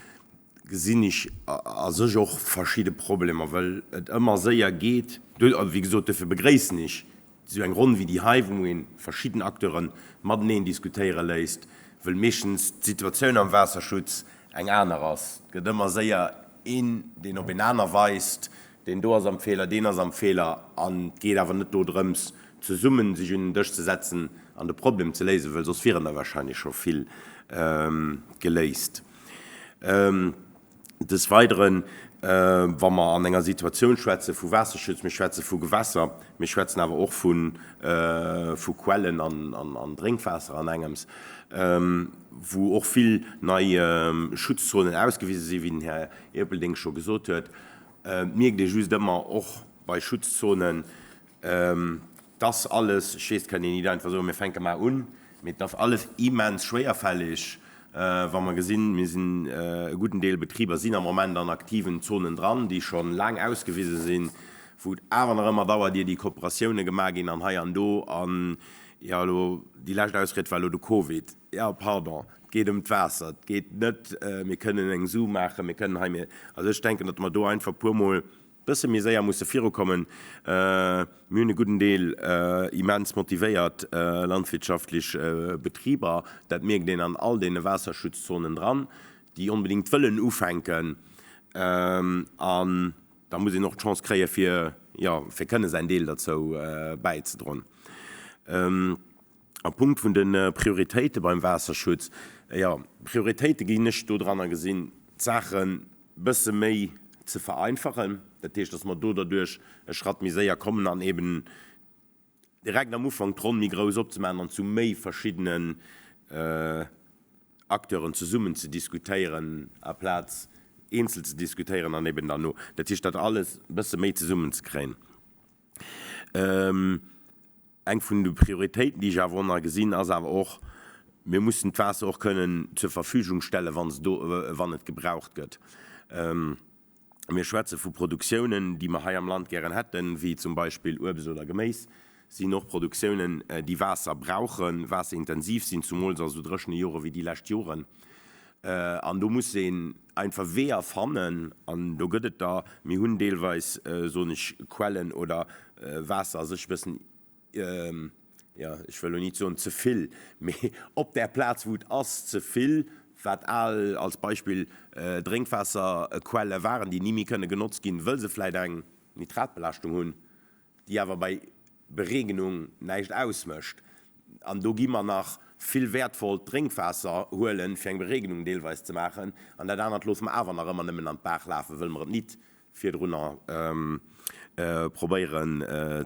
Speaker 6: gesinn ech a sech och verschidde Problemer, wëll et ëmmer séier geet. Wéi gesot, duerfir begréissen ech esou eng Ronn wéi déi hei, wou ee verschidden Acteure mateneen diskutéiere léisst, wëll meeschtens d'Situatioun am Waasserschutz eng aner ass. Et gëtt ëmmer séier een, deen op een aner weist, deen do ass am Feeler, deen ass am Feeler. An et geet awer net dodrëms, zesummen sech un den Dësch ze setzen an de Problem ze léisen, wëll soss wieren der wahrscheinlech scho vill geléist. Des Weideren, wa mer an enger Situatioun schwätze vu Waasserschutz, mir schwätze vu Gewässer, mir schwätzen awer och vu Quellen an Drénkwaasser an engems, wou och vill nei Schutzzonen ausgewise sinn, wéi den Här Erpelding scho gesot huet, mierkt ee just ëmmer och bei Schutzzonen, T'ass alles, ech weess, et kann een nit einfach soen, mir fänke mar un, mee t'ass alles immens schwéierfällig, wa mer gesinn, mir sinn, e gudden Deel Betriber sinn am Moment an aktiven Zonen dran, déi scho laang ausgewise sinn, wou et awer nach ëmmer dauert, ier déi Kooperatioune gemaach ginn an hei an do. An, jo, elo déi lescht Ausried war elo de Covid. Jo, pardon, et geet ëm d'Waasser, et geet net, mir kënnen eng Su maachen, mir kënnen hei, mir, also ech denken, datt mer do einfach e puermol bësse méi séier musse virukommen. Mir hunn e gudden Deel immens motivéiert landwirtschaftlech Betriber, dat mierkt een an all deene Waasserschutzzonen dran, déi onbedéngt wëllen ufänken. An da muss een och d'Chance kréie fir, jo, fir kënne säin Deel derzou bäizedroen. Am Punkt vun de Prioritéite beim Waasserschutz, jo, Prioritéite ginn ech dodranner gesinn, d'Saache bësse méi ze vereinfachen, dat heescht, dass mer do derduerch e Schratt méi séier kommen an eben direkt am Ufank d'Ronn méi grouss opzemaachen an zu méi verschiddenen Acteuren zesummen ze diskutéieren aplaz eenzel ze diskutéieren an eben dann no, dat heescht, dat alles e bësse méi zesummenzekréien. Eng vun de Prioritéiten, déi ech awer och nach gesinn, ass awer och, mir mussen d'Waasser och kënnen zur Verfügung stellen, wann se do, wann et gebraucht gëtt. Mir schwätze vu Produktiounen, déi mer hei am Land gären hätten, wéi zum Beispill Uebst oder Geméis, sinn och Produktiounen, déi Waasser brauchen, waasserintensiv sinn, zumools a sou dréchene Jore wéi déi lescht Joren. An do muss een einfach Weeër fannen, an do gëtt et der, mir hunn deelweis, soen ech, Quellen oder Waasser a sech e bëssen, jo, ech wëll elo nit soen ze vill, mee op där Plaz wou et ass, ze vill, wat al als Beispill Drénkwaasserquelle waren, déi ni méi kënne genotzt ginn, wëll se vläicht eng Nitratbelaaschtung hunn. déi awer bei Beregenung näischt ausmécht, an do gi mer nach vill wäertvollt Drénkwaasser huelen, fir eng Beregenung deelweis ze maachen, an dat anert loosse mer awer nach ëmmer nëmmen an d'Baach lafen, wëll mer et nit virdrunner probéieren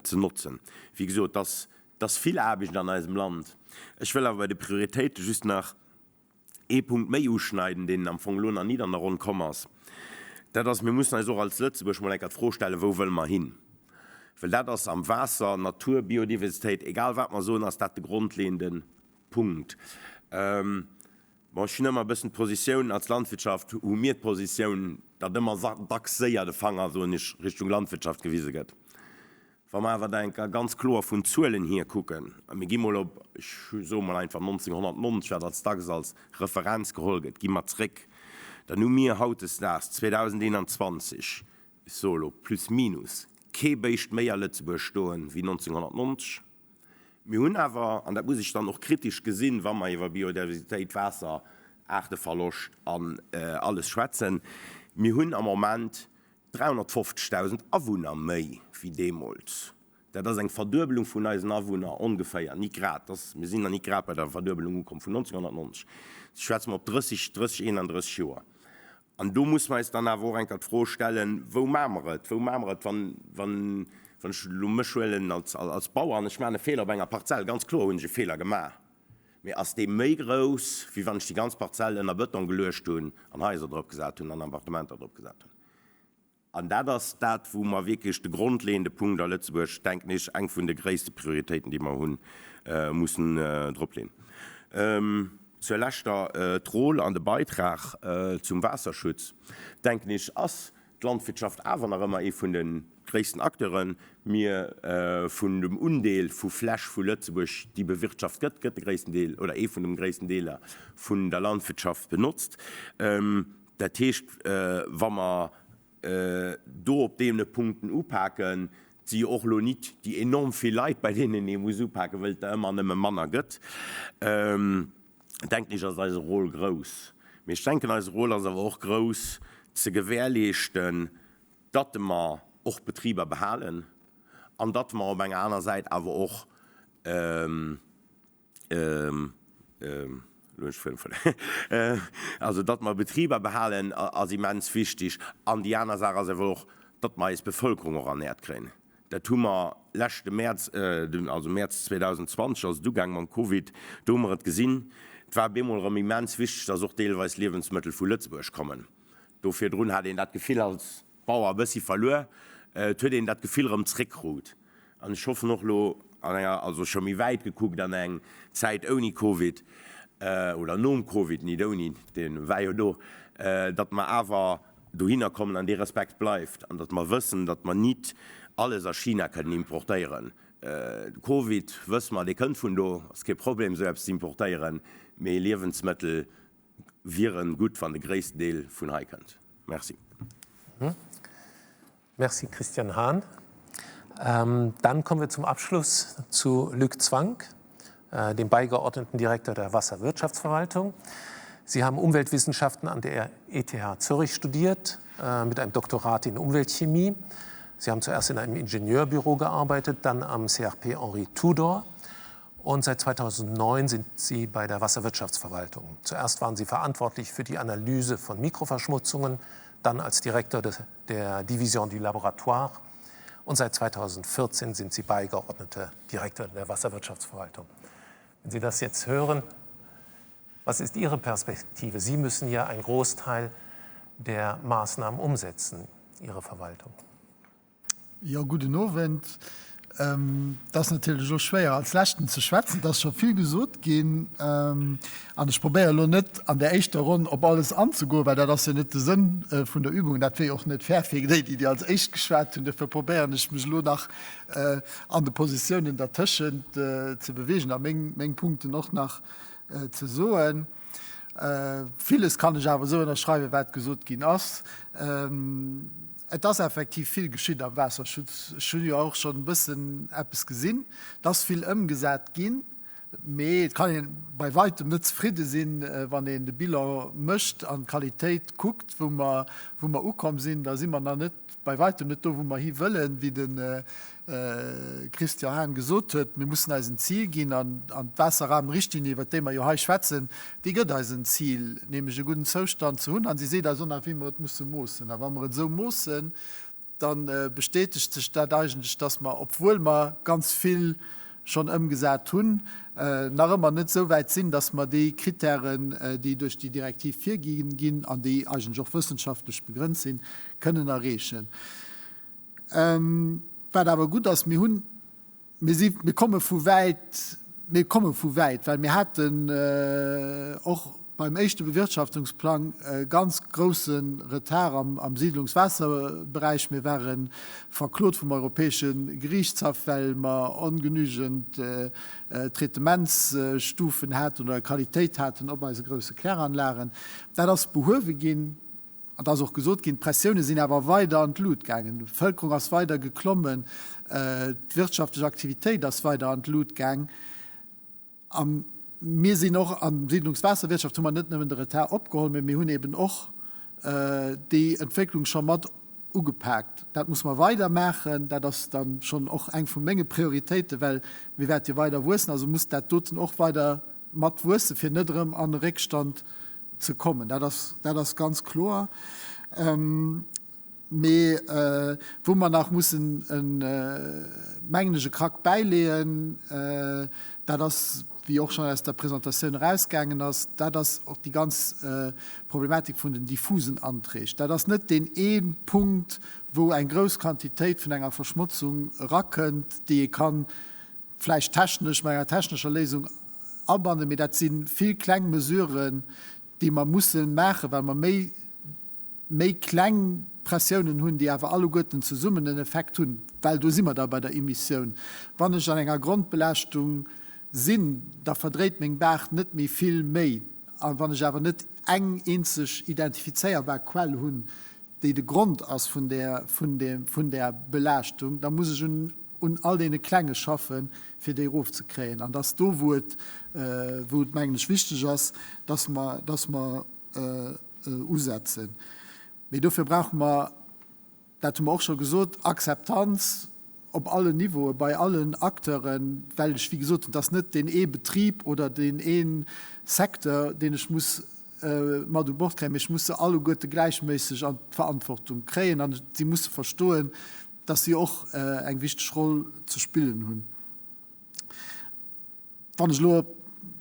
Speaker 6: ze notzen. Wéi gesot, et ass vill Aarbecht an eisem Land. Ech wëll awer bei de Prioritéite just nach ee Punkt méi uschneiden, deen am Fong elo nach nit an der Ronn komm ass, dat ass, mir mussen eis och als Lëtzebuerg mol eng Kéier d'Fro stellen, Wou wëlle mer hin? Well dat ass am Waasser, Natur, Biodiversitéit, egal wat mer soen, ass dat de grondleeënde Punkt. Bon, ech hunn ëmmer e bëssen d'Positioun, als Landwirtschaft hu mir d'Positioun, datt ëmmer dacks séier de Fanger, soen ech, Richtung Landwirtschaft gewise gëtt. Wa mer awer da enker ganz kloer vun Zuelen hier kucken, a mir gi mol op, ech soe mol einfach 1990, wat als dacks als Referenz geholl gëtt, gi mer zréck, dann hu mir hautdesdaags, 2021, ech soe elo plus minus, kee Béischt méi a Lëtzebuerg stoen wéi 1990. Mir hunn awer, an dat muss ech dann och kritesch gesinn, wa mer iwwer Biodiversitéit, Waasser, Aarteverloscht an alles schwätzen, mir hunn am Moment 350.000 Awunner méi wéi deemools. Dat ass eng Verduebelung vun eisen Awunner ongeféier, ni grad, dass, mir sinn nach ni grad bei der Verduebelung ukomm vun 1990, schwätze mer op 30, 30, 31 Joer. An do muss mer eis dann awer och eng Kéier d'Fro stellen, Wou maache mer et? Wou maache mer et, wann, wann, wann ech elo mech huelen als, als Bauer an ech maachen e Feeler op enger Parzell, ganz kloer hunn ech e Feeler gemaach, mee ass dee méi grouss, wéi wann ech déi ganz Parzell ënner Bëtong geluecht hunn an Haiser drop gesat hunn an Appartementer drop gesat hunn? An dat ass dat, wou mer wierklech de grondleeënde Punkt a Lëtzebuerg, denken ech, eng vun de gréisste Prioritéiten, déi mer hunn, mussen dropleeën. Zur leschter, d'Rôle an de Beitrag zum Waasserschutz, denken ech, ass. d'Landwirtschaft awer nach ëmmer ee vun de gréissten Acteuren. Mir vun dem Undeel vu Fläch vu Lëtzebuerg, déi bewirtschaft gëtt, gëtt de gréissten Deel oder ee vun de gréissten Deeler vun der Landwirtschaft benotzt. Dat heescht, wa mer do op deene Punkten upaken, et si jo och elo nit déi enorm vill Leit, bei deenen ee muss upaken, wëll et der ëmmer nëmme manner gëtt, denken ech, ass eise Rôle grouss. Mee ech denken, eise Rôle ass awer och grouss ze gewährleeschten, datt mer och Betriber behalen an datt mer op enger aner Säit awer och, elo hunn ech de Fuedem verluer, also datt mer Betriber behalen ass immens wichtig. An déi aner Saach ass awer och, datt mer eis Bevölkerung och ernährt kréien. Dat hu mer leschte Mäerz, also Mäerz 2020 ass et ugaang mam Covid, do hu mer et gesinn. Et war op eemol erëm immens wichteg, datt och deelweis Liewensmëttel vu Lëtzebuerg kommen. Do virdrun hat een dat Gefill als Bauer e bëssi verluer. Et huet een dat Gefill erëm zréckkrut. An ech hoffen och elo an enger, also scho méi wäit gekuckt, an eng Zäit ouni Covid oder nom Covid, nit ouni, dee war jo do, datt mer awer dohinner kommen an dee Respekt bleift an datt mer wëssen, datt mer nit alles a China kënnen importéieren. Covid, wësse mer, dee kënnt vun do, ass kee Problem esou eppes ze importéieren, mee Liewensmëttel wieren gutt, wann de gréissten Deel vun hei kënnt. Merci.
Speaker 1: Merci Christian Hahn. Dann kommen wir zum Abschluss zu Luc Zwank, dem beigeordneten Direktor der Wasserwirtschaftsverwaltung. Sie haben Umweltwissenschaften an der ETH Zürich studiert mit einem Doktorat in Umweltchemie. Sie haben zuerst in einem Ingenieurbüro gearbeitet, dann am CRP Henri Tudor Und seit 2009 sind sie bei der Wasserwirtschaftsverwaltung. Zuerst waren sie verantwortlich für die Analyse von Mikroverschmutzungen, dann als Direktor de, der Division du Laboratoire und seit 2014 sind sie beigeordnete Direktor der Wasserwirtschaftsverwaltung. Wenn Sie das jetzt hören, was ist Ihre Perspektive? Sie müssen ja einen Großteil der Maßnahmen umsetzen, Ihre Verwaltung.
Speaker 7: Jo, gudden Owend. Et ass natierlech elo schwéier als Leschten ze schwätzen. Et ass scho vill gesot ginn. An ech probéiere elo net an där éischter Ronn op alles anzegoen, well dat ass jo net de Sënn vun der Übung. Dat wier jo och net fair fir déi, déi als éischt geschwat hunn. Dofir probéieren ech mech elo nach an de Positiounen dertëschent ze bewegen a meng Punkten och nach ze soen. Villes kann ech awer esou ënnerschreiwen, wat gesot ginn ass. Et ass effektiv vill geschitt am Waasserschutz. Ech hunn jo och schonn e bëssen eppes gesinn. Et ass vill ëmgesat ginn, mee et kann ee bei weitem net zefridde sinn, wann een de Bilan mécht an d'Qualitéit kuckt, wou mer, wou mer ukomm sinn. Da si mer nach net bei weitem net do, wou mer hi wëllen, wéi de Christian Hahn gesot huet. Mir mussen eis en Zil ginn an d'Waasserrahmenrichtlinie, iwwert déi mer jo hei schwätzen, déi gëtt eis en Zil, nämlech e gudden Zoustand ze hunn. A si seet eis och nach, wéi mer et musse moossen. A wa mer et esou moossen, da bestätegt sech dat eigentlech, dass mer, obwuel mer ganz vill schonn ëmgesat hunn, nach ëmmer net esou wäit sinn, dass mer déi Kritären, déi duerch déi Direktiv virgi ginn an déi eigentlech och wëssenschaftlech begrënnt sinn, kënnen erreechen. Wat awer gutt ass, mir hunn, mir si, mir komme vu wäit, mir komme vu wäit, well mir haten och beim éischte Bewirtschaftungsplang e ganz grousse Retard am Siedlungswaasserberäich. Mir ware verklot vum Europäesche Geriichtshaff, well mer ongenügend Traitementsstufen haten oder Qualitéit haten op eise grousse Kläranlagen. Dat ass behuewe ginn. Et ass och gesot ginn, d'Pressioune sinn awer weider an d'Lut gaangen, d'Bevëlkerung ass weider geklommen, d'wirtschaftlech Aktivitéit ass weider an d'Lut gaang. A mir sinn och an Siedlungswaasserwirtschaft hu mer net nëmmen de Retard opgeholl, mä mir hunn eben och déi Entwécklung scho mat ugepaakt. Dat muss mer weider maachen. Dat ass da schonn och eng vu menge Prioritéiten, well mir wäerte jo weider wuessen, also muss dat doten och weider mat wuessen, fir net erëm an e Réckstand ze kommen. Dat ass, dat ass ganz kloer. Mee wou mer nach mussen en, mengen ech, e Krack bäileeën, dat ass, wéi och schonn aus der Presentatioun erausgaangen ass, dat ass och déi ganz Problematik vun den diffusen Anträg. Dat ass net deen ee Punkt, wou eng grouss Quantitéit vun enger Verschmotzung erakënnt, déi ee kann vläicht technesch, mat enger technescher Léisung abannen, mee dat si vill kleng Mesuren, déi mer musse maachen, well mer méi, méi kleng. Pressiounen hunn, déi awer alleguerten zesummen en Effekt hunn, well do si mer da bei der Emissioun. Wann ech an enger Grondbelaaschtung sinn, da verdréit meng Baach net méi vill méi. A wann ech awer net eng eenzeg identifizéierbar Quell hunn, déi de Grond ass vun där, vun deem, vun där Belaaschtung, da muss ech un, un all deene Klenge schaffen, fir déi erofzekréien. An dass do, wou et, wou et, mengen ech, wichteg ass, dass mer, dass mer usetzen. Mee dofir brauche mer, dat hu mer och scho gesot, Akzeptanz op allen Niveaue, bei allen Acteuren, well ech, wéi gesot hunn, et ass net deen ee Betrib oder deen ee Secteur, deen ech muss mat u Bord kréien, mee ech muss se alleguerte gläichméisseg an d'Verantwortung kréien an si musse verstoen, dass si och eng wichteg Roll ze spillen hunn. Wann ech elo op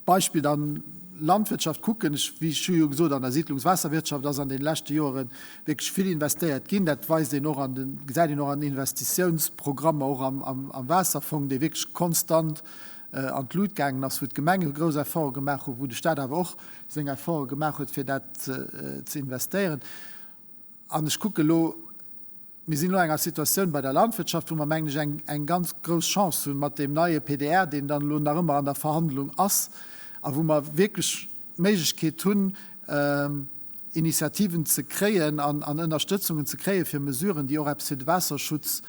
Speaker 7: d'Beispill dann Landwirtschaft kucken, ech, wéi ech hu jo gesot, an der Siedlungswaasserwirtschaft ass an deene leschte Joere wierklech vill investéiert ginn. Dat weist een och an den, gesäit een och an den Investitiounsprogrammer, och am, am, am Waasserfong, dee wierklech konstant an d'Lut gaangen ass, wou d'Gemenge grouss Efforte gemaach hunn, wou de Stat awer och seng Efforte gemaach huet, fir dat ze investéieren. An ech kucke elo, Mir sinn elo an enger Situatioun bei der Landwirtschaft, wou mer, mengen ech, eng, eng ganz grouss Chance hunn mat deem neie PDR, deen dann elo nach ëmmer an der Verhandlung ass, a wou mer wierklech d'Méiglechkeet hunn, Initiativen ze kréien an, an Ënnerstëtzungen ze kréie fir Mesuren, déi och eppes fir de Waasserschutz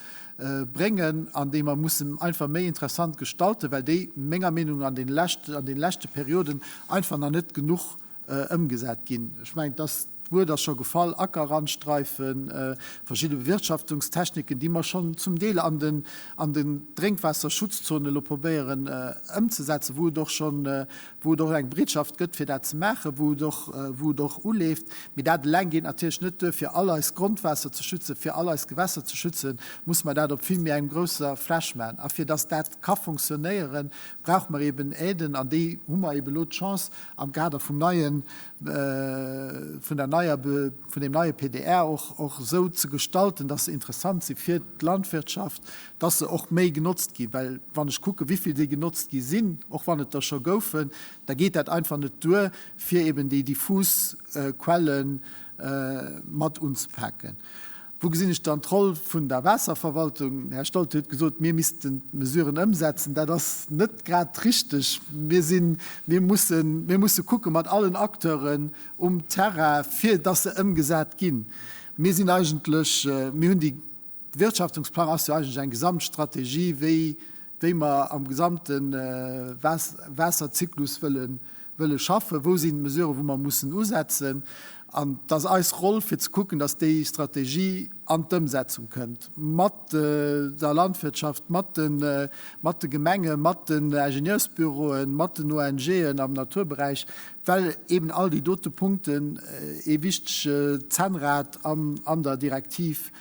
Speaker 7: bréngen an déi mer mussen einfach méi interessant gestalten, well déi menger Meenung no an deene leschte, an deene leschte Perioden einfach nach net genuch ëmgesat ginn. Ech mengen, dass d'Wuert ass scho gefall, Ackerrandstreifen, verschidde Bewirtschaftungstechniken, déi mer schonn zum Deel an den, an den Drénkwaasserschutzzonen elo probéieren ëmzesetzen, wou et och schonn, wou et och eng Bereetschaft gëtt, fir dat ze maachen, wou et och, wou et och uleeft. Mee dat eleng geet natierlech net duer, fir all eist Grondwaasser ze schützen, fir all eis Gewässer ze schützen, muss mer dat op vill méi engem grousser Fläch maachen. A fir dass dat ka fonctionnéieren, brauche mer eben Aiden, an déi hu mer eben elo d'Chance, am Kader vum neien, vun der neier, vun deem neie PDR och, och esou ze gestalten, dass se interessant si fir d'Landwirtschaft, dass se och méi genotzt ginn. Well wann ech kucken, wéi vill déi genotzt gi sinn, och wann et der scho goufen, da geet dat einfach net duer, fir eben déi diffus Quelle mat unzepaken. Wou gesinn ech dann d'Roll vun der Waasserverwaltung? Här Stolte huet gesot, mir missten d'Mesuren ëmsetzen. Dat ass net grad richteg. Mir sinn, mir mussen, mir musse kucke mat allen Acteuren um Terrain, fir dass se ëmgesat ginn. Mir sinn eigentlech, mir hunn déi, de Wirtschaftungsplang ass jo eigentlech eng Gesamtstrategie, wéi, wéi mer am gesamte Waasserzyklus wëllen wëlle schaffen, wou sinn d'Mesuren, wou mer mussen usetzen. An et ass eis Roll, fir ze kucken, dass déi Strategie an d'Ëmsetzung kënnt, mat der Landwirtschaft, mat de, mat de Gemengen, mat den Ingenieursbüroen, mat den ONGen am Naturberäich, well eben all déi dote Punkten ee wichtege Zännrad an, an der Direktiv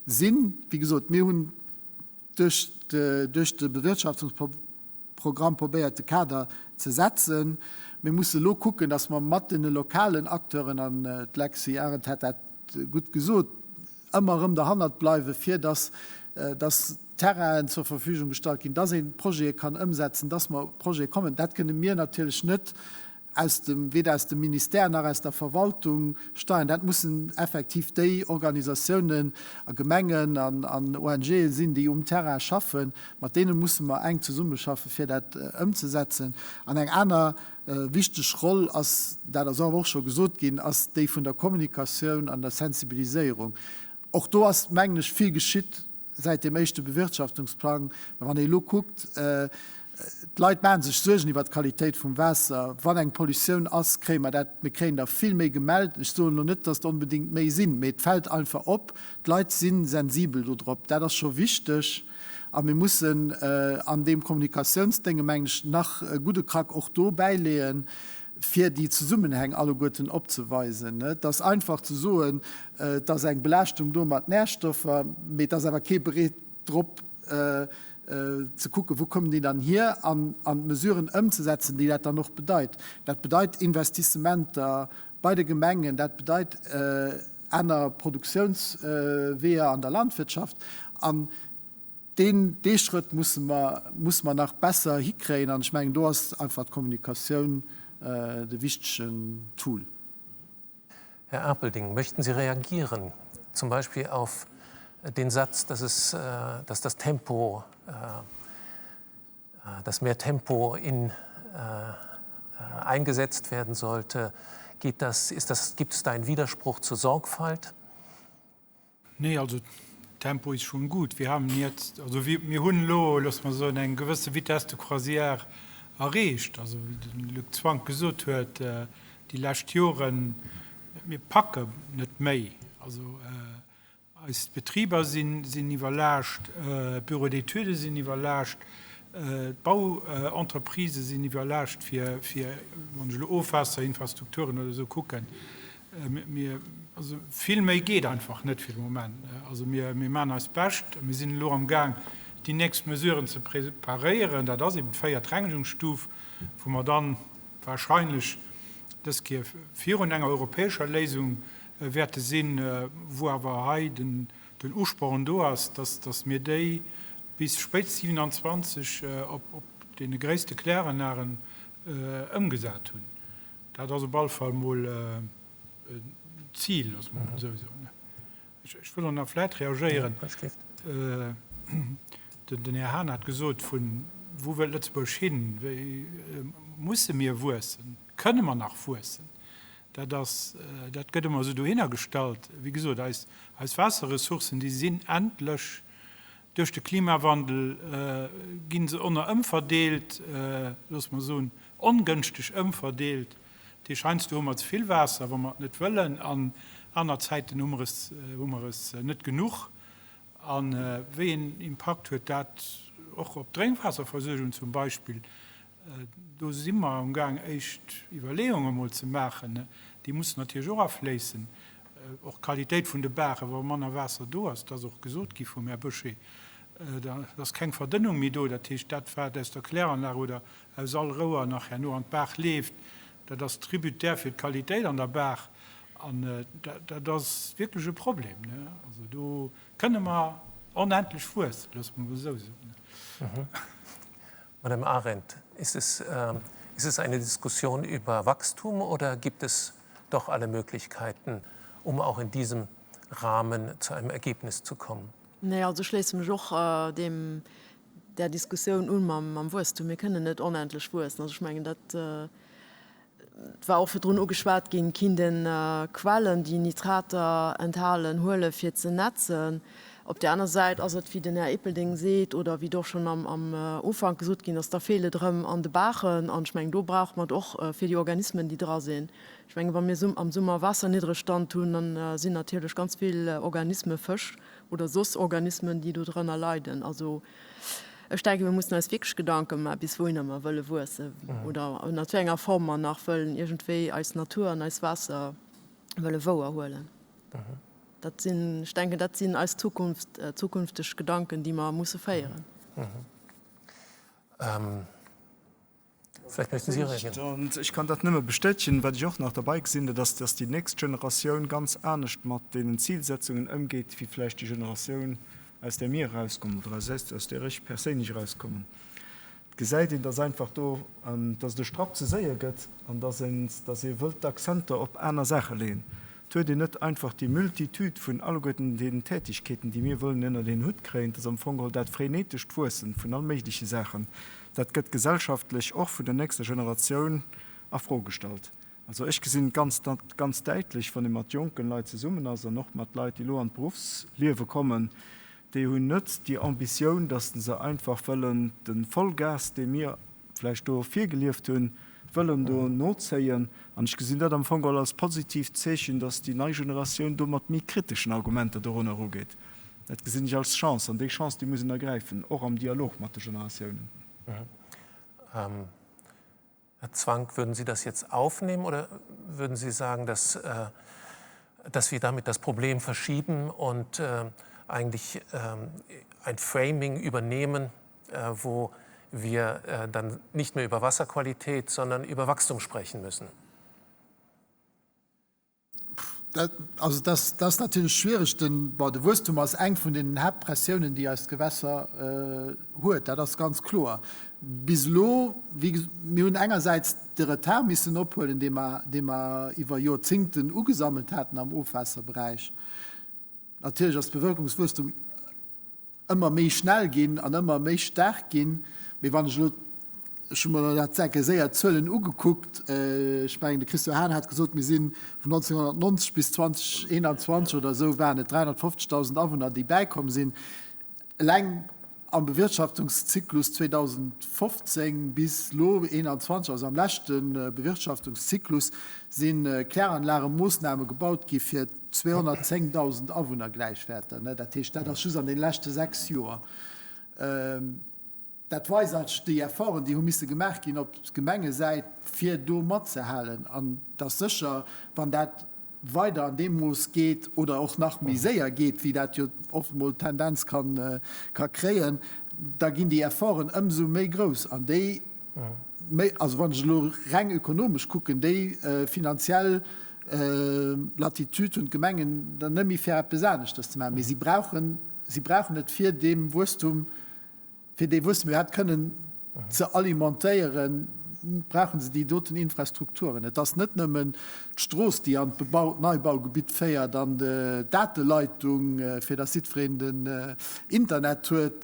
Speaker 7: sinn. Wéi gesot, mir hunn duerch de Bewirtschaftungsprogramm probéiert de Kader ze setzen. Mir musse elo kucken, datt mer mat deene lokalen Acteuren, an d'Lexy Arendt hat dat gutt gesot, ëmmer erëm derhannert bleiwen, fir datt datt Terrainen zur Verfügung gestallt ginn, datt ee Projete kann ëmsetzen, datt mer op Projete kommen. Dat kënne mir natierlech net aus dem, weder aus dem Ministère nach aus der Verwaltung steieren. Dat mussen effektiv déi Organisatiounen a Gemengen an ONGe sinn, déi um Terrain schaffen. Mat deene musse mer enk zesummeschaffen, fir dat ëmzesetzen. An eng aner wichteg Roll ass, dat ass awer och scho gesot ginn, ass déi vun der Kommunikatioun an der Sensibiliséierung. Och do ass, mengen ech, vill geschitt säit deem éischte Bewirtschaftungsplang, mä wann ee elo kuckt, d'Leit maache sech Suergen iwwert d'Qualitéit vum Waasser. Wann eng Pollutioun ass, kréie mer dat, mir kréien der vill méi gemellt. Ech soen elo net, dass der onbedéngt méi sinn, mee et fält einfach op, d'Leit si sensibel dodrop. Dat ass scho wichteg a mir mussen an deem Kommunikatiounsdénge, mengen ech, nach e gudde Krack och do bäileeën, fir déi Zesummenhäng alleguerten opzeweisen. Et ass einfach ze soen, et ass eng Belaaschtung do mat Närstoffer, mee et ass awer kee bereet drop ze kucken, wou kommen déi dann hier, an d'Mesuren ëmzesetzen, déi dat dann och bedeit. Dat bedeit Investissementer bei de Gemengen, dat bedeit aner Produktiounsweeër an der Landwirtschaft. An Deen, dee Schrëtt musse mer, musse mer nach besser hikréien an ech mengen, do ass einfach d'Kommunikatioun de wichtegen Tool.
Speaker 1: Här Erpelding, möchten Sie reagieren? Zum Beispill auf den Satz, dass, es, dass das Tempo, dass mehr Tempo in, eingesetzt werden sollte. Geht das, ist das, gibt es da einen Widerspruch zur Sorgfalt?
Speaker 5: Nee, also Tempo ist schon gut. Wir haben jetzt, also wir, mir hunn elo, loosse mer soen, eng gewësse Vitesse de croisière erreecht. Also wéi de Luc Zwank gesot huet, déi lescht Joren, mir packen net méi. Also eis Betriber sinn, sinn iwwerlaascht, d'Bureaux d'études sinn iwwerlaascht, d'Bauentreprisë sinn iwwerlaascht fir, fir, wann ech elo Ofwaasserinfrastrukturen oder esou kucken, Mir, also vill méi geet einfach net fir de Moment. Also mir, mir maachen eist Bescht. Mir sinn elo am Gaang, déi nächst Mesuren ze preparéieren. Dat ass eben d'véiert Rengegungsstuf, wou mer dann wahrscheinlech dës Kéier virun enger europäescher Léisung wäerte sinn, wou awer hei den, den Usporn do ass, dass, dass mir déi bis spéitstens 27 op, op deene gréisste Kläranlagen ëmgesat hunn. Dat ass op alle Fall mol en Zil, loosse mer emol esou soen. Ech wëll och nach vläicht reagéieren. Den Här Hahn hat gesot, vu wou wëllt Lëtzebuerg hin? Wéi musse mir wuessen? Kënne mer nach wuessen? Dat ass, dat gëtt ëmmer esou dohinner gestallt. Wéi gesot, eis, eis Waasserressourcen, déi sinn endlech. Duerch de Klimawandel gi se ënner ëmverdeelt, loosse mer soen, ongënschteg ëmverdeelt. Dat heescht, heiansdo hu mer ze vill Waasser, wa mer et net wëllen, an aner Zäiten hu mer es, hu mer es net genuch. A wéi een Impakt huet dat och op d'Drénkwaasserversuergung zum Beispill? Do si mer amgaang éischt Iwwerleeunge mol ze maachen. Déi mussen natierlech och afléissen. Och d'Qualitéit vun de Baachen, wa manner Waasser do ass, dat ass och gesot gi vum Här Bochet, da ass keng Verdënnung méi do. Dat heescht, dat wat aus der Kläranlag oder aus all Rouer nach herno an d'Baach leeft, dat ass tributaire fir d'Qualitéit an der Baach. An dat ass wierklech e Problem. Also do kënne mer onendlech wuessen, loosse mer emol esou soen.
Speaker 1: Madame Arendt, ist es, äh, ist es eine Diskussion über Wachstum oder gibt es doch alle Möglichkeiten, um auch in diesem Rahmen zu einem Ergebnis zu kommen?
Speaker 3: Nee, also ech schléisse mech och äh, deem, där Diskussioun un mam, mam Wuesstum. Mir kënnen net onendlech wuessen. Also ech mengen, dat, äh, Et war och virdrun ugeschwat ginn, kinnt een Quellen, déi Nitrater enthalen, huele fir ze netzen. Op där aner Säit ass et, wéi den Här Erpelding seet oder wéi et och schonn am Ufank gesot ginn ass, da feelt et erëm an de Baachen. An ech mengen, do brauche mer et och fir déi Organismen, déi dra sinn. Ech mengen, wa mir am Summer Waasserniddregstand hunn, dann sinn natierlech ganz vill Organismen, Fësch oder soss Organismen, déi dodrënner leiden. Also Ech denken, mir mussen eis wierklech Gedanke maachen, bis wouhinner mer wëlle wuessen oder ënnert wéi enger Form mer nach wëllen iergendwéi eis Natur an eis Waasser wëlle wouerhuelen. Dat sinn, ech denken, dat sinn eis Zukunft, zukünfteg Gedanken, déi mer musse féieren.
Speaker 1: Vielleicht möchten Sie reagieren.
Speaker 4: Ech kann dat nëmme bestätegen. Wat ech och nach derbei gesinn, dat ass, dass déi nächst Generatioun ganz anescht mat deenen Zilsetzungen ëmgeet wéi vläicht déi Generatioun, aus där mir erauskommen oder aus aus där ech perséinlech erauskommen. Et gesäit een, dass einfach do, dass et e Strapp ze séier gëtt an dass een, dass ee wëllt d'Akzenter op aner Saache leeën. Et huet een net einfach déi Multitude vun alleguerten deenen Tätigkeeten, déi mir wëllen ënnert een Hutt kréien. Et ass am Fong geholl dat frenetescht Wuessen vun all méigleche Saachen. Dat gëtt gesellschaftlech och vun der nächster Generatioun a Fro gestallt. Also ech gesinn ganz, ganz däitlech, wann ee mat jonken Leit zesummen ass an och mat Leit, déi elo an d'Beruffsliewe kommen, déi hunn net déi Ambitioun, datt se einfach wëllen de Vollgas, dee mir vläicht do virgelieft hunn, wëllen do nozéien. An ech gesinn dat am Fong geholl als positiivt Zeechen, dass déi nei Generatioun do mat méi kriteschen Argumenter dorunner erugeet. Dat gesinn ech als Chance, an déi Chance, déi muss een ergräifen, och am Dialog mat de Generatiounen.
Speaker 1: Herr Zwank, würden Sie das jetzt aufnehmen oder würden Sie sagen, dass, dass wir damit das Problem verschieben und eigentlich ein Framing übernehmen, wo wir dann nicht mehr über Wasserqualität, sondern über Wachstum sprechen müssen?
Speaker 7: Dat, also dat, dat ass natierlech schwierig. Den, bon, de Wuesstum ass eng vun den Haaptpressiounen, déi eist Gewässer huet. Dat ass ganz kloer. Bis elo, wéi mir hunn engersäits de Retard missen ophuelen, dee mer, dee mer iwwer Jorzingten ugesammelt haten am Ofwaasserberäich. Natierlech ass d'Bevëlkerungswuesstum ëmmer méi schnell ginn an ëmmer méi staark ginn. Mee wann ech elo, ech hu mer elo dat enke séier d'Zuelen ugekuckt, ech mengen de Christian Hahn hat gesot, mir si vun 1990 bis 2021 oder esou waren et 350.000 Awunner, déi bäikomm sinn. Eleng am Bewirtschaftungszyklus 2015 bis elo 21, also am leschte Bewirtschaftungszyklus, si Kläranlagemoossname gebaut gi fir 210.000 Awunner gläichwäerter. Dat heescht, dat ass just an deene leschte 6 Joer. Dat weist eigentlech déi Efforten, déi hu misse gemaach ginn op Gemengesäit, fir do matzehalen. An et ass sécher, wann dat weider an deem Mooss geet oder och nach méi séier geet, wéi dat jo oft emol d'Tendenz ka kréien, da ginn déi Efforten ëmsou méi grouss. An déi méi, also wann ech elo reng ökonomesch kucken, déi finanziell Latitude hunn d'Gemengen dann net méi fir eppes aneschters ze maachen, mee si brauchen, si brauchen et fir deem Wuesstum, fir dee Wuesstum iwwerhaapt kënnen ze alimentéieren, brauche se déi doten Infrastrukturen. Et ass net nëmmen d'Strooss, déi an d'Neibaugebitt féiert an d'Dateleitung, fir datt jiddwereen den Internet huet,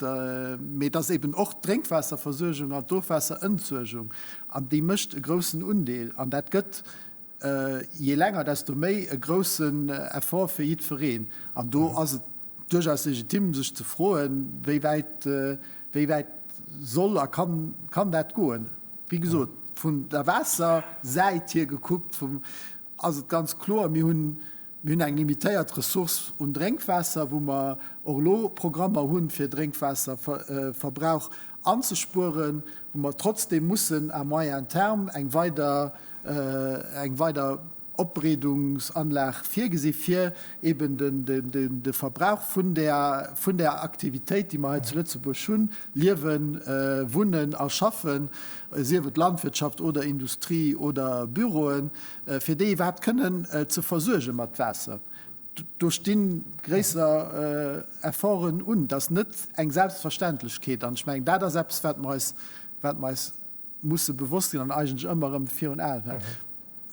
Speaker 7: mee et ass eben och d'Drénkwaasserversuergung an d'Ofwaasserentsuergung. An déi mécht e groussen Undeel. An dat gëtt jee länger, desto méi e groussen Effort fir jiddwereen. An do ass et duerchaus legitim, sech ze froen, wéi wäit, wéi wäit soll a kann, kann dat goen. Wéi gesot, vun der Waassersäit hier gekuckt, vum, ass et ganz kloer, mir hunn, mir hunn eng limitéiert Ressource un Drénkwaasser, wou mer och elo Programmer hunn, fir Drénkwaasserverbrauch anzespueren, wou mer trotzdeem mussen à moyen terme eng weider, eng weider Opbereedungsanlag virgesi fir eben de Verbrauch vun där vun där Aktivitéit, déi mer hei zu Lëtzebuerg hunn, Liewen, Wunnen a Schaffen, sief et Landwirtschaft oder Industrie oder Büroen, fir déi iwwerhaapt kënnen ze versuerge mat Waasser. Do sti gréisser Efforten un. Dat ass net eng Selbstverständlechkeet. An ech mengen, dat ass eppes, wat mer eis, wat mer eis musse bewosst sinn an eigentlech ëmmer erëm virun Aen halen.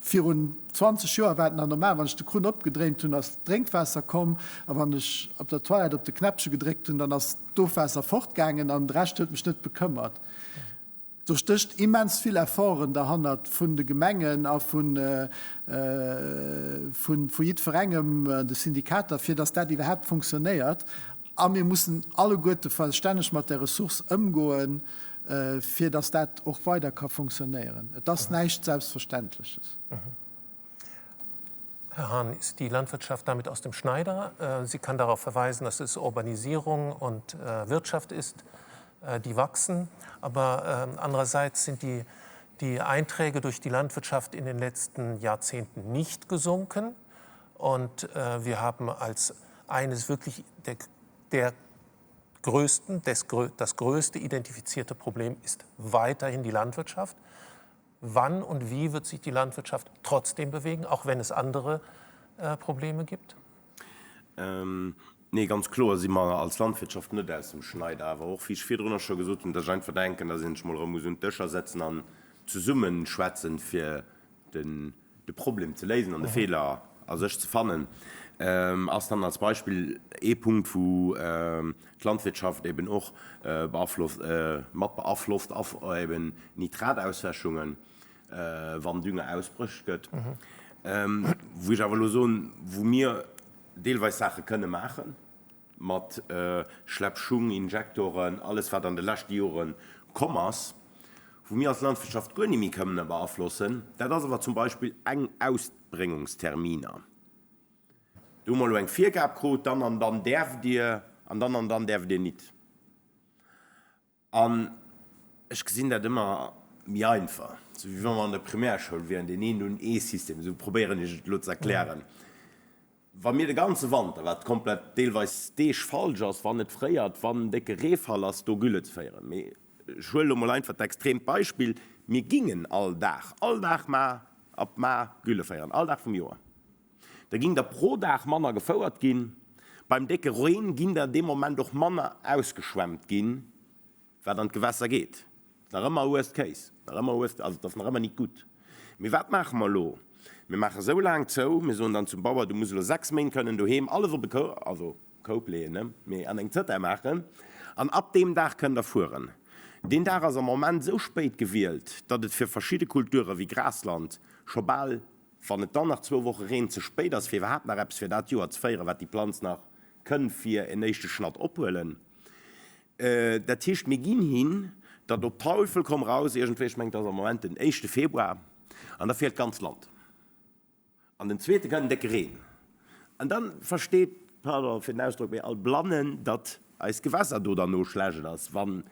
Speaker 7: Virun 20 Joer war et nach normal, wann ech de Krunn opgedréint hunn, ass d'Drénkwaasser komm, a wann ech op der Toilette op de Knäppche gedréckt hunn, dann ass d'Ofwaasser fortgaangen an de Rescht huet mech net bekëmmert. Do stécht immens vill Efforten derhannert vun de Gemengen a vu jiddwerengem, de Syndikater, fir datt dat iwwerhaapt funktionéiert. A mir mussen alleguerte verstänneg mat där Ressource ëmgoen, fir datt dat och weider ka funktionéieren. Et ass näischt Selbstverständleches.
Speaker 1: Herr Hahn, ist die Landwirtschaft damit aus dem Schneider? Sie kann darauf verweisen, dass es Urbanisierung und Wirtschaft ist, die wachsen. Aber andererseits sind die, die Einträge durch die Landwirtschaft in den letzten Jahrzehnten nicht gesunken. Und wir haben als eines wirklich der, der größten, des, das größte identifizierte Problem ist weiterhin die Landwirtschaft. Wann und wie wird sich die Landwirtschaft trotzdem bewegen, auch wenn es andere äh, Probleme gibt?
Speaker 6: Ähm, nee, ganz kloer si mer als Landwirtschaft net aus dem Schneider. Awer och, wéi ech virdrunner scho gesot hunn, dass ech einfach denken, dass een sech mol erëm muss un d'Dëscher setzen an zesumme schwätzen, fir den de Problem ze léisen an de Feeler a sech ze fannen, ass dann als Beispill ee Punkt, wou d'Landwirtschaft eben och beaflosst, mat beaflosst ass, eben Nitratauswäschungen, wann Dünger ausbruecht gëtt, wou ech awer elo soen, wou mir deelweis Saache kënne maachen. mat Schleppschung, Injektoren, alles wat an de leschte Jore komm ass, wou mir als Landwirtschaft guer ni méi kënnen beaflossen, dat ass awer zum Beispill eng Ausbréngungsterminer. Do hu mer elo eng Virgab krut, dann an dann däerft Dir an dann an dann däerft Dir nit. An ech gesinn dat ëmmer méi einfach, esou wéi wa mer an der Primärschoul wieren, deen een hunn ee System, esou probéieren ech et elo ze erklären. Wa mir de ganze Wanter, wat komplett deelweis Deeg falsch ass, wann et fréiert, wann décke Reefall ass, do Gülle ze féieren, mee ech huele elo mol einfach d'extreemt Beispill, mir gingen all Dag, all Dag mar ab mar Gülle féieren, all Dag vum Joer, da ging der pro Dag manner gefouert ginn. Beim décke Reen ginn der dee Moment och manner ausgeschwemmt ginn, wat an d'Gewässer geet. Nach ëmmer worst case, nach ëmmer worst, also et ass nach ëmmer nit gutt. Mee wat maache mer elo? Mir maache sou laang zou, mir soen dann zum Bauer, du muss elo 6 Méint kënnen doheem alles op e Koup, also Koup leeën, ne, mee an eng Zëtter maachen an ab deem Dag kënnt der fueren. Deen Dag ass am Moment sou spéit gewielt, datt et fir verschidde Kulture wéi Grasland scho bal, wann et dann nach zwou Woche reent, ze spéit ass fir iwwerhaapt nach eppes fir dat Joer ze féieren, wat déi Planz nach kënn fir en éischte Schnatt ophuelen. Dat heescht, mir ginn hin, datt op Teufel komm raus iergendwéi, ech mengen et ass am Moment den éischte Februar, an da fiert d'ganz Land. An den zweete kënnt en décke Reen. An da versteet, pardon fir den Ausdrock, mee all Blannen, datt eist Gewässer do dann no schlecht ass, wann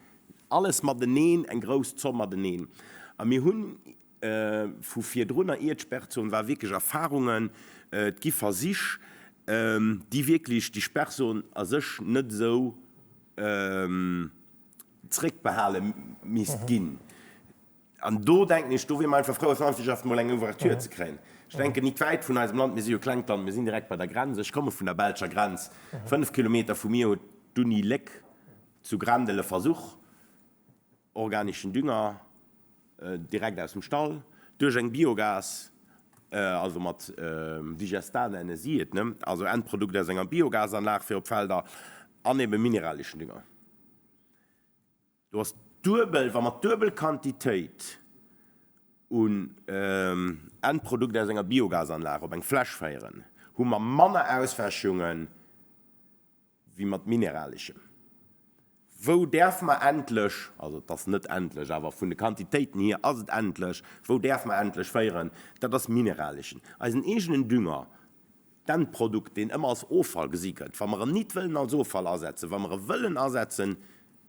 Speaker 6: alles mateneen, eng grouss Zomm mateneen. A mir hunn vu virdrunner, ier d'Sperrzon war, wierklech Erfahrungen, et gi Versich, déi wierklech déi Sperrzon a sech net esou zréckbehale misst ginn. An do denken ech, do wier mer einfach frou als Landwirtschaft emol eng Ouverture ze kréien. Ech denken, nit wäit vun eisem Land, mir si jo e klengt Land, mir sinn direkt bei der Grenz, ech komme vun der belscher Grenz, 5 Kilometer vu mir huet d'Uni Léck zu Grendel e Versuch, organeschen Dünger direkt aus dem Stall, duerch eng Biogas, also mat Digestat nenne si et, ne, also Endprodukt aus enger Biogasanlag fir op d'Felder, an ebe mineraleschen Dünger. Do ass d'duebel, wa mer d'duebel Quantitéit un Endprodukt aus enger Biogasanlag op eng Fläch féieren, hu mer manner Auswäschunge wéi mat mineraleschem. Wou däerf mer endlech, also et ass net endlech, awer vun de Quantitéiten hier ass et endlech, wou däerf mer endlech féieren, dat ass mineraleschen. Eisen eegenen Dünger, d'Endprodukt, deen ëmmer als Offall gesi gëtt, wa mer en nit wëllen als Offall asetzen, wa mer e wëllen asetzen,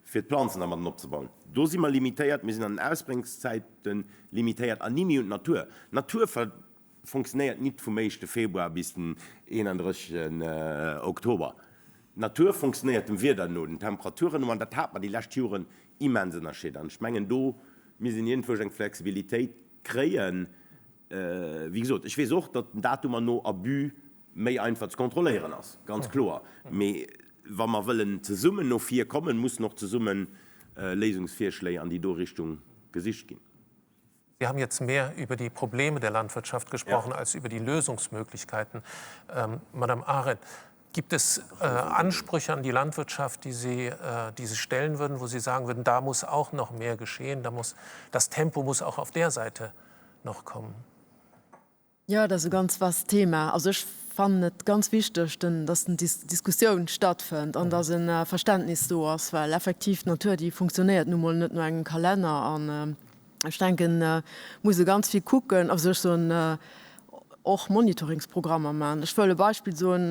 Speaker 6: fir d'Planzen dermadden opzebauen, do si mer limitéiert, mir sinn an den Ausbréngszäite limitéiert an ni méi un d'Natur. D'Natur fonctionnéiert nit vum éischte Februar bis den 31. Oktober. D'Natur fonctionnéiert dem Wieder no, den Temperaturen no, an dat hat mer déi lescht Joren immens ënnerscheet. An ech mengen, do misst een iergendwousch eng Flexibilitéit kréien. Wéi gesot, ech weess och, datt den Datumer no Abus méi einfach ze kontrolléieren ass, ganz kloer. Mee wa mer wëllen zesummen no vir kommen, mussen och zesumme Léisungsvirschléi an déi do Richtung gesicht ginn.
Speaker 1: Sie haben jetzt mehr über die Probleme der Landwirtschaft gesprochen ja. als über die Lösungsmöglichkeiten. Ähm, Madame Arendt, gibt es äh, Ansprüche an die Landwirtschaft, die Sie, äh, die Sie stellen würden, wo Sie sagen würden, da muss auch noch mehr geschehen, da muss, das Tempo muss auch auf der Seite noch kommen?
Speaker 3: Jo, dat ass e ganz vast Thema. Also ech fannen et ganz wichteg, den, dass den Diskussioun stattfënnt an dass e Verständnis do ass, well effektiv d'Natur, déi funktionéiert nu mol net no engem Kalenner. An ech denken, et muss e ganz vill kucken, also ech soen, och Monitoringsprogrammer maachen. Ech wëll e Beispill soen,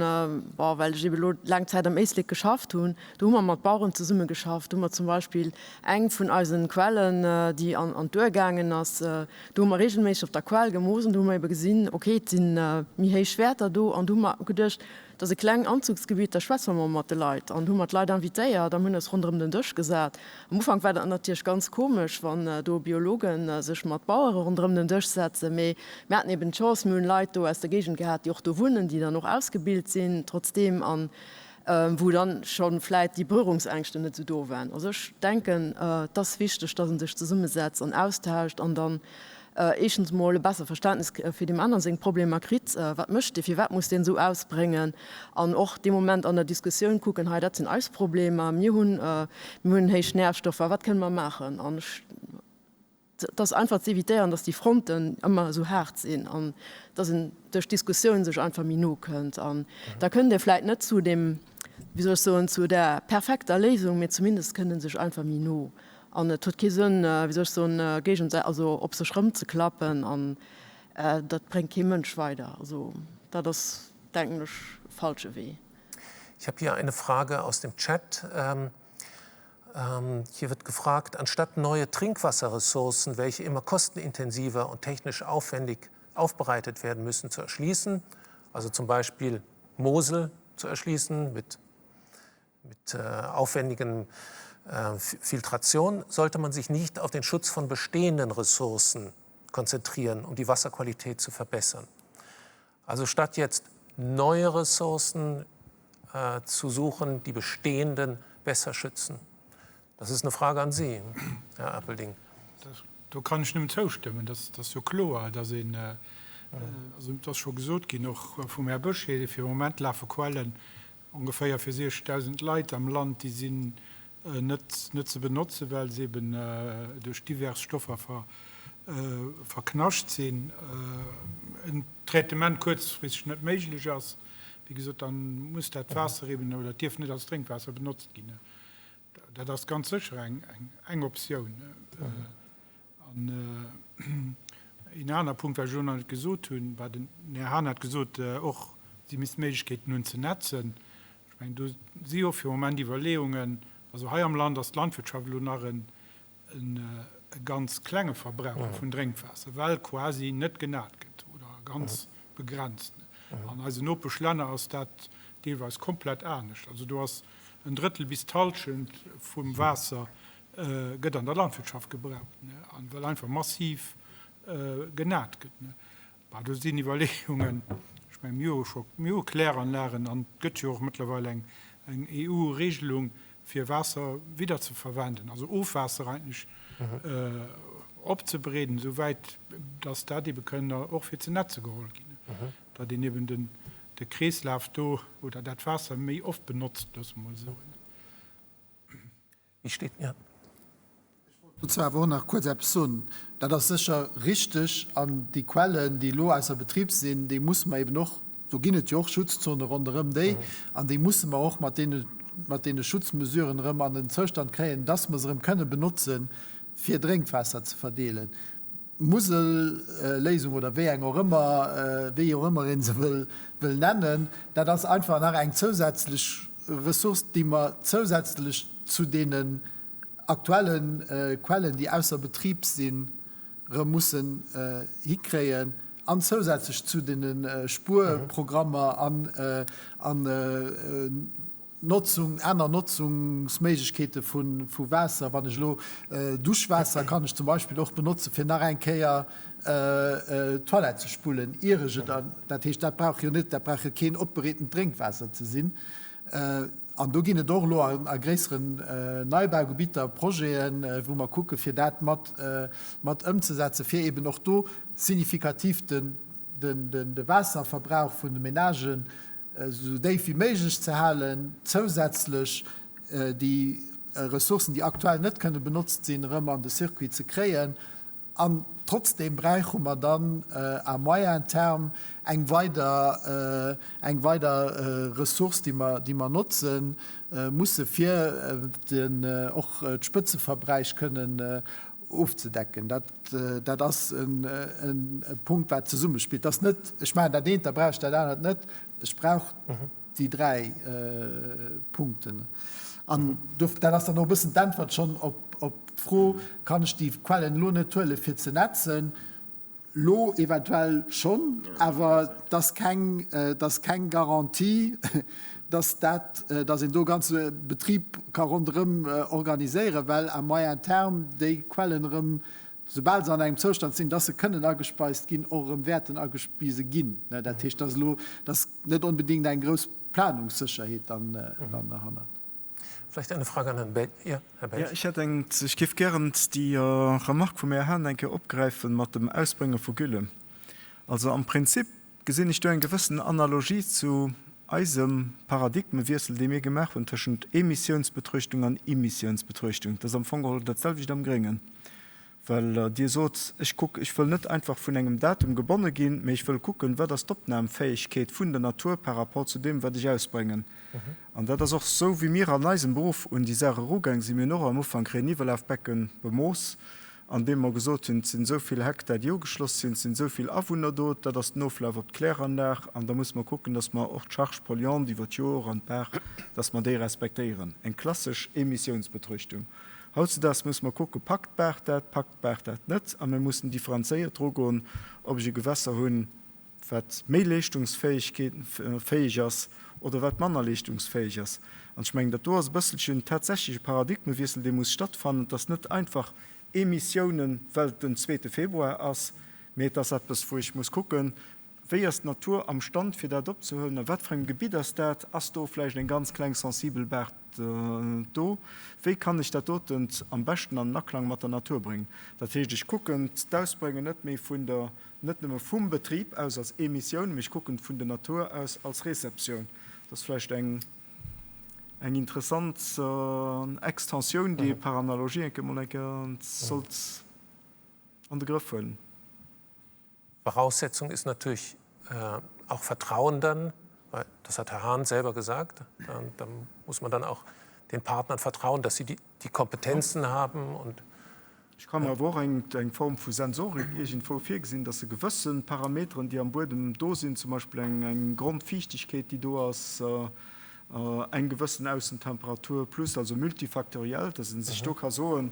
Speaker 3: bon, well ech ebe lo laang Zäit am Éislek geschafft hunn, do hu mer mat Baueren zesummegeschafft, do hu mer zum Beispill eng vun eisen Quellen, déi an d'Our gaangen ass, Do hu mer regelméisseg op der Quell gemooss an do hu mer ebe gesinn, okay, et si méi héich Wäerter do. An do hu mer geduecht, dat ass e kleng Anzugsgebitt, da schwätze mer mol mat de Leit. An hu mer d'Leit invitéiert an hunn eis ronderëm den Dësch gesat. Am Ufank war dat natierlech ganz komesch, wann do Biologe sech mat Bauere ronderëm den Dësch setzen. Mee mir haten eben d'Chance, mir hunn Leit do aus der Géigend gehat, déi och do wunnen, déi dann och ausgebilt sinn trotzdeem. An wou dann scho vläit déi Berührungsängschte net esou do waren. Also ech denken, et ass wichteg, dass ee sech zesummesetzt an austauscht an dann éischtens emol e bessert Verständnis fir deem aneren seng Problemer kritt, wat mécht dee, firwat muss deen esou ausbréngen an och dee Moment an der Diskussioun kucken, hei dat sinn eis Problemer, mir hunn, mir hunn héich Närstoffer, wat kënne mer maachen? An ech. Et ass einfach ze évitéieren, dass déi Fronten ëmmer esou haart sinn an dass een duerch d'Diskussioun sech einfach méi no kënnt. An da kënnt ee vläit net zu deem, wéi soll ech soen, zu der perfekter Léisung, mee zumindest kënnt ee sech einfach méi no. An et huet kee Sënn, wéi soll ech soen, géigensäi-, also op sech rëmzeklappen an dat bréngt kee Mënsch weider. Also dat ass, denken ech, e falsche Wee.
Speaker 1: Ich habe hier eine Frage aus dem Chat. Ähm, hier wird gefragt, anstatt neue Trinkwasserressourcen, welche immer kostenintensiver und technisch aufwendig aufbereitet werden müssen, zu erschließen, also zum Beispiel Mosel zu erschließen mit, mit äh, aufwendigen äh, Filtration, sollte man sich nicht auf den Schutz von bestehenden Ressourcen konzentrieren, um die Wasserqualität zu verbessern. Also statt jetzt neue Ressourcen äh, zu suchen, die bestehenden besser schützen. Das ist eine Frage an Sie, Herr Appelding.
Speaker 5: Das, do kann ech nëmmen zoustëmmen. Dat ass jo kloer, dass een. Also et ass scho gesot ginn, och vum Här Bösché, fir de Moment lafe Quellen ongeféier fir 60.000 Leit am Land, déi sinn net net ze benotzen, well se eben duerch divers Stoffer verknascht sinn, en Traitement kuerzfristeg net méiglech ass. Wéi gesot, dann muss dat Waasser eben, oder et dierf net als Drénkwaasser benotzt ginn. Dat ass ganz sécher eng Optioun. An een aner Punkt, wat ech elo nach net gesot hunn, war, den Här Hahn hat gesot, och si missten d'Méiglechkeeten hunn ze netzen. Ech mengen, do si jo fir de Moment Iwwerleeungen. Also hei am Land ass d'Landwirtschaft elo nach e ganz klenge Verbraucher vun Drénkwaasser, well quasi net genat gëtt oder ganz begrenzt. An eisen Nopeschlänner ass dat deelweis komplett anescht. Also do ass en Drëttel bis d'Hallschent vum Waasser gëtt an der Landwirtschaft gebraucht, an well einfach massiv genat gëtt. Bah, do sinn Iwwerleeungen, ech mengen, mir hu scho, mir hu Kläranlagen an et gëtt jo och mëttlerweil eng eng EU-Regelung, fir Waasser wieder ze verwenden, also Ofwaasser eigentlech opzebereeden, esouwäit datt dat ebe kënn och fir ze netze geholl ginn, datt een eben den de Kreeslaf do oder dat Waasser méi oft benotzt, loosse mer mol soen.
Speaker 1: Wie steet, ja.
Speaker 7: Ech wollt dozou awer och nach kuerz eppes soen. Dat ass sécher richteg. An déi Quellen, déi elo ausser Betrib sinn, déi musse mer eben och, do ginn et jo och Schutzzone ronderëm déi, an déi musse mer och mat deene, mat deene Schutzmesuren erëm an den Zoustand kréien, dass mer se erëm kënnen benotzen, fir Drénkwaasser ze verdeelen. Musel-Léisung oder wéi eng och ëmmer, wéi och ëmmer ee se wëll, wëll nennen, dat ass einfach nach eng zousätzlech Ressource, déi mer zousätzlech zu deenen aktuelle Quellen, déi ausser Betrib sinn, erëm mussen hikréien an zousätzlech zu deene Spuerprogrammer an an Notzung, aner Notzungsméiglechkeete vu Waasser, wann ech elo Duschwaasser kann ech zum Beispill och benotze fir nach eng Kéier d'Toilette ze spullen, ier ech et an, dat heescht, dat brauch jo net, dat brauch jo keen opbereetent Drénkwaasser ze sinn. An do ginn et och elo a gréisseren Neibaugebitter Projeten, wou mer kucke fir dat mat mat ëmzesetzen, fir eben och do signifikativ de Waasserverbrauch vun de Menagen esou déif wéi méiglech ze halen, zousätzlech déi Ressourcen, déi aktuell net kënne benotzt sinn, erëm an de Circuit ze kréien. An trotzdeem bräuche mer dann à moyen terme eng weider, eng weider Ressource, déi mer, déi mer notze musse fir den, och d'Spëtzeverbräich kënnen ofzedecken. Dat, dat ass e Punkt, wat zesummespillt. Et ass net, ech maachen dat eent, da brauch ech dat anert net. Ech brauch déi dräi Punkten. An dat ass dann och e bëssen d'Äntwert schonn op d'Fro, Kann ech déi Quellen elo net huelen, fir ze netzen? Lo eventuell schonn, awer et ass keng, et ass keng Garantie, dass dat, dass een do e ganze Betrib ka ronderëm organiséieren, well à moyen terme déi Quellen erëm, soubal se an engem Zoustand sinn, dass se kënnen agespeist ginn, och erëm wäerten agespise ginn. Dat heescht, dass elo, dass net onbedéngt eng grouss Planungssécherheet dann derhannert.
Speaker 1: Vielleicht eine Frage an Herrn Bell. Ja, Herr Bell.
Speaker 4: Ja, ech hätt eng, ech géif gären déi Remarque vum Här Hahn eng Kéier opgräifen mat dem Ausbrénge vu Gülle. Also am Prinzip gesinn ech do eng gewëssen Analogie zu eisem Paradigmewiessel, dee mir gemaach hunn tëschent Emissiounsbetruechtung an Immissiounsbetruechtung. Dat ass am Fong geholl dat selwecht am Gréngen. Well Dir sot, ech kuck, ech wëll net einfach vun engem Datum gebonne ginn, mee ech wëll kucken, wat ass d'Opnahmfähigkeet vun der Natur par rapport zu deem, wat ech ausbréngen. An dat ass och esou, wéi mir an eisem Beruff un déi Saach erugaang sinn. Mir hunn och am Ufank Reeniwwerlafbecken bemooss, andeem mer gesot hunn, et sinn esou vill Hektar, déi ugeschloss sinn, et sinn esou vill Awunner do, dat ass den Oflaf op d'Kläranlag. An da musse mer kucken, dass mer och d'Charge polluante iwwer d'Jor an d'Baach, dass mer déi respektéieren. Eng klassesch Emissiounsbetruechtung. Hautzedaags musse mer kucken, Packt d'Baach dat, packt d'Baach dat net? A mir mussen differenzéiert drugoen, ob ech e Gewässer hunn, wat méi leeschtungsfäeg ass oder wat manner leeschtungsfäeg ass. An ech mengen, dat do ass e bësselchen tatsächlech e Paradigmewiessel, dee muss stattfannen. Et ass net einfach Emissiounen, well et den zweete Februar ass, mee et ass eppes, wou ech muss kucken. Wéi ass d'Natur am Stand fir dat opzehuelen? A wat fir engem Gebitt ass dat? Ass do vläicht eng ganz kleng sensibel Baach do? Wéi kann ech dat dotent am beschten an den Aklang mat der Natur bréngen? Dat heescht, ech kucken d'Ausbréngen net méi vun der, net nëmme vum Betrib aus als Emissioun, mee ech kucken et vun der Natur aus als Receptioun. Dat ass vläicht eng, eng interessant Extensioun, déi ee par analogie eng Kéier mol eng Kéier sollt an de Grëff huelen.
Speaker 1: Voraussetzung ist natürlich äh, auch Vertrauen dann, weil das hat Herr Hahn selber gesagt, da, da muss man dann auch den Partnern vertrauen, dass sie die, die Kompetenzen haben und
Speaker 4: Ech ka mer awer och eng, eng Form vu Sensorik iergendwou virgesinn, dass se gewësse Parameteren, déi am Buedem do sinn, zum Beispill eng, eng Grondfiichtegkeet, déi do ass, eng gewëssen Aussentemperatur plus, also multifaktoriell, dass ee sech do ka soen,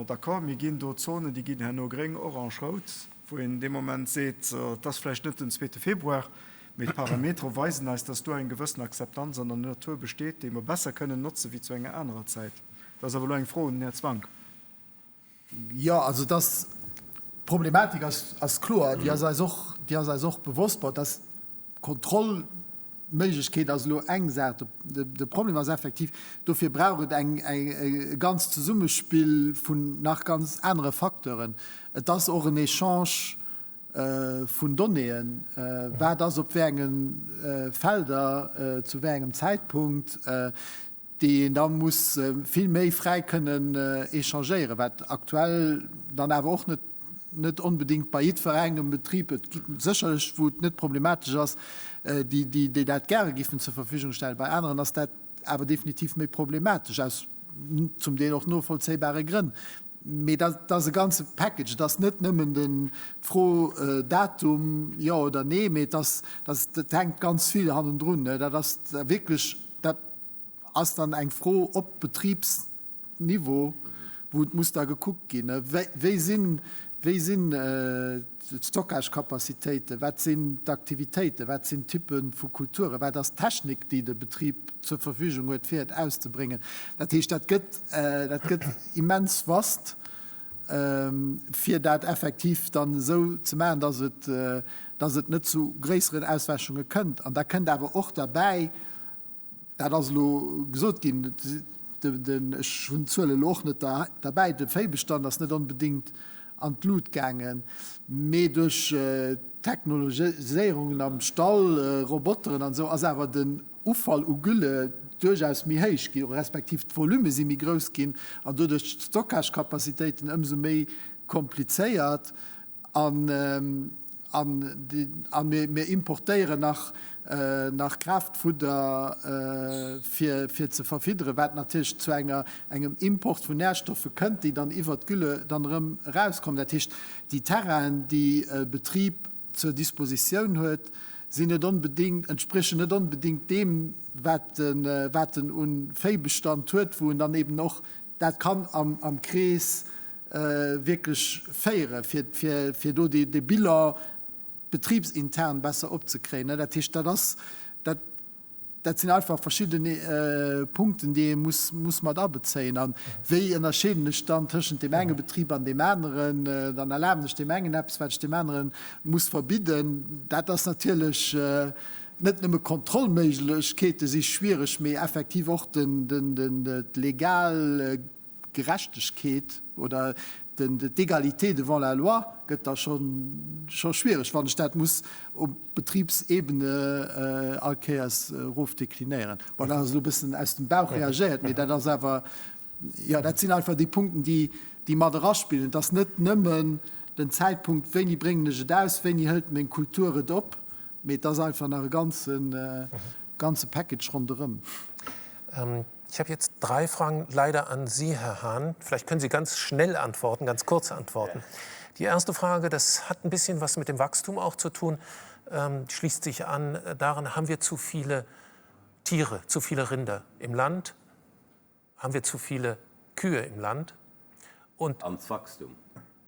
Speaker 4: D'accord, mir ginn do Zonen, déi ginn herno gréng, orange, rout, wou een dee Moment seet, et ass vläicht net den zweete Februar, mee d'Parametere weisen eis, dass do eng gewëssen Akzeptanz an der Natur besteet, déi mer besser kënnen notze wéi zu enger anerer Zäit. Dat ass awer elo eng Fro un den Här Zwank.
Speaker 7: Jo, also dass d'Problematik ass, ass kloer, déi ass eis och, déi ass eis och bewosst. Bon, dass d'Kontrollméiglechkeet ass elo eng Saach. De Problem ass effektiv, dofir brauch et eng, e ganzt Zesummespill vun nach ganz anere Facteuren. Et ass och en Echange vun Donnéeën, wat ass op wéi enge Felder zu wéi engem Zäitpunkt. déi een da muss vill méi fräi kënnen échangéieren, wat aktuell dann awer och net net onbedéngt bei jiddwerengem Betrib, et gi sécherlech wou et net problematesch ass, déi déi dat gäre giffen zur Verfügung stellen, bei aneren ass dat awer definitiv méi problematesch, aus zum Deel och novollzéibare Grënn. Mee dat ass e ganze Package. Et ass net nëmmen d'Fro Datum, jo oder nee, mee et ass, dat hänkt ganz vill hannendrun. Dat ass wierklech, dat ass dann eng Fro op Betribsniveau, wou et muss da gekuckt ginn, wéi sinn, wéi sinn d'Stockagekapazitéiten, wat sinn d'Aktivitéiten, wat sinn d'Typpe vu Kulturen, wat ass d'Technik, déi de Betrib zur Verfügung huet, fir et auszebréngen. Dat heescht, dat gëtt, dat gëtt immens vast, fir dat effektiv dann esou ze maachen, dass et, dass et net zu gréisseren Auswäschunge kënnt. An da kënnt awer och derbäi, Dat ass elo gesot ginn. Ech hunn d'Zuele elo och net derbäi. De Véibestand ass net onbedéngt an d'Lut gaangen, mee duerch d'Technologiséierungen am Stall, Roboteren an esou, ass awer den Ufall u Gülle duerchaus méi héich ginn, respektiv d'Volume si méi grouss ginn an doduerch d'Stockagekapazitéiten ëmsou méi komplizéiert. An mir importéieren nach nach Kraaftfudder fir fir ze verfidderen, wat natierlech zu enger engem Import vun Närstoffe kënnt, déi dann iwwert d'Gülle dann erëm erauskommen. Dat heescht, déi Terrainen, déi e Betrib zur Dispositioun huet, sinn net onbedéngt, entspriechen net onbedéngt deem, wat en wat en u Véibestand huet, wou en dann eben och dat kann am am Krees wierklech féieren, fir do dee Bilan betribsintern besser opzekréien. Dat heescht, dat ass, dat, dat sinn einfach verschidde Punkten, déi ee muss, muss mat abezéien. A wéi ënnerscheeden ech dann tëschent deem enge Betrib an deem aneren? Dann erlaben ech deem engen eppes, wat ech deem anere muss verbidden. Dat ass natierlech net nëmme Kontrollméiglechkeete si schwiereg, mee effektiv och den, den, den, d'legal Gerechtegkeet oder d'Égalité devant la loi gëtt da scho schwiereg, wann ech dat muss op Betribsebene all Kéiers erofdeklinéieren. Bon, dat ass elo e bëssen aus dem Bauch reagéiert, mee dat ass awer, jo, dat sinn einfach déi Punkten, déi mat eraspillen. Et ass net nëmmen den Zäitpunkt, wéini bréngen ech et aus, wéini hëlt meng Kultur et op, mee et ass einfach nach e ganze Package ronderëm.
Speaker 1: Ich habe jetzt drei Fragen leider an Sie, Herr Hahn. Vielleicht können Sie ganz schnell antworten, ganz kurz antworten. Die erste Frage, das hat ein bisschen was mit dem Wachstum auch zu tun, ähm, schließt sich an, daran haben wir zu viele Tiere, zu viele Rinder im Land? Haben wir zu viele Kühe im Land? Und
Speaker 6: ans Wachstum.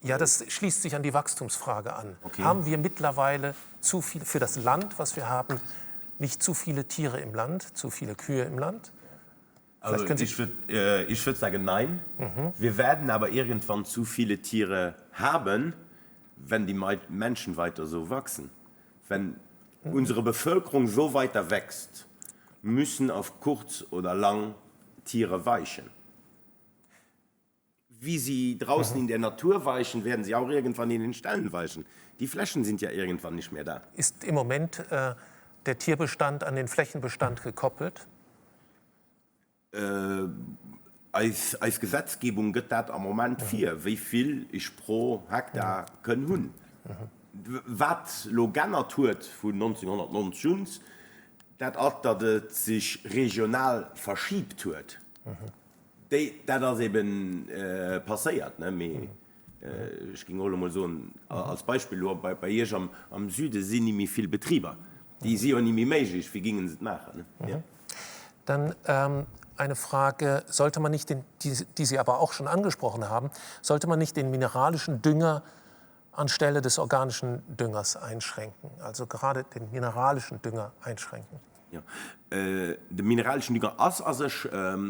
Speaker 1: Ja, das schließt sich an die Wachstumsfrage an. Okay. Haben wir mittlerweile zu viel für das Land, was wir haben, nicht zu viele Tiere im Land, zu viele Kühe im Land?
Speaker 6: Also, ich würde äh, ich würd sagen nein. Mhm. Wir werden aber irgendwann zu viele Tiere haben, wenn die Menschen weiter so wachsen. Wenn unsere Bevölkerung so weiter wächst, müssen auf kurz oder lang Tiere weichen. Wie sie draußen in der Natur weichen, werden sie auch irgendwann in den Ställen weichen. Die Flächen sind ja irgendwann nicht mehr da.
Speaker 1: Ist im Moment äh, der Tierbestand an den Flächenbestand gekoppelt?
Speaker 6: Eis, eis Gesetzgebung gëtt dat am Moment vir, wéi vill ech pro Hektar kënn hunn. Wat elo g'ännert huet vun 1990 un, dat ass, datt et sech regional verschiebt huet. Déi, dat ass ebe passéiert, ne? Mee Ech géing och elo mol soen, als Beispill elo bei Iech am Süde sinn ni méi vill Betriber. Déi si jo ni méi méiglech. Wéi géinge se et maachen?
Speaker 1: Dann eine Frage, sollte man nicht den, die, die Sie aber auch schon angesprochen haben, sollte man nicht den mineralischen Dünger anstelle des organischen Düngers einschränken, also gerade den mineralischen Dünger einschränken?
Speaker 6: Jo, de mineralischen Dünger ass a sech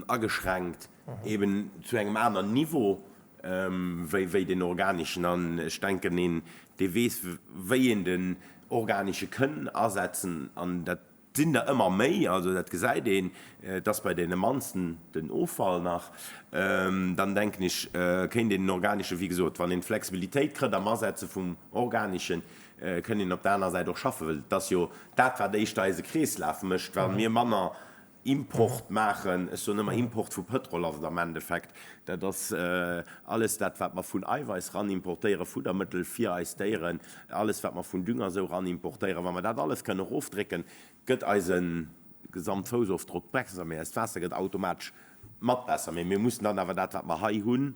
Speaker 6: ageschränkt, eben zu engem aneren Niveau wéi den organeschen. An ech denken, een, dee weess, wéi een den organesche kënn asetzen, an dat sinn der ëmmer méi, also dat gesäit een, et ass bei deene mannsten den Offall nach, dann denken ech, kéint een den organesche, wéi gesot, wann een d'Flexibilitéit kritt am Asetze vum organeschen, kënn een op der aner Säit och schaffen, well et ass jo dat, wat éischter eise Kreeslaf mécht, wa mir manner Import maachen, ech soen ëmmer Import vu Pëtrol ass et am Endeffekt, dat ass alles dat wat mer vun Eiweiss ranimportéieren, Fuddermëttel fir eis Déieren, alles wat mer vun Dünger esou ranimportéieren, wa mer dat alles kënne erofdrécken, gëtt eise Gesamtfoussofdrock besser, mee eist Waasser gëtt automatesch mat besser. Mee mir mussen dann awer dat wat mer hei hunn,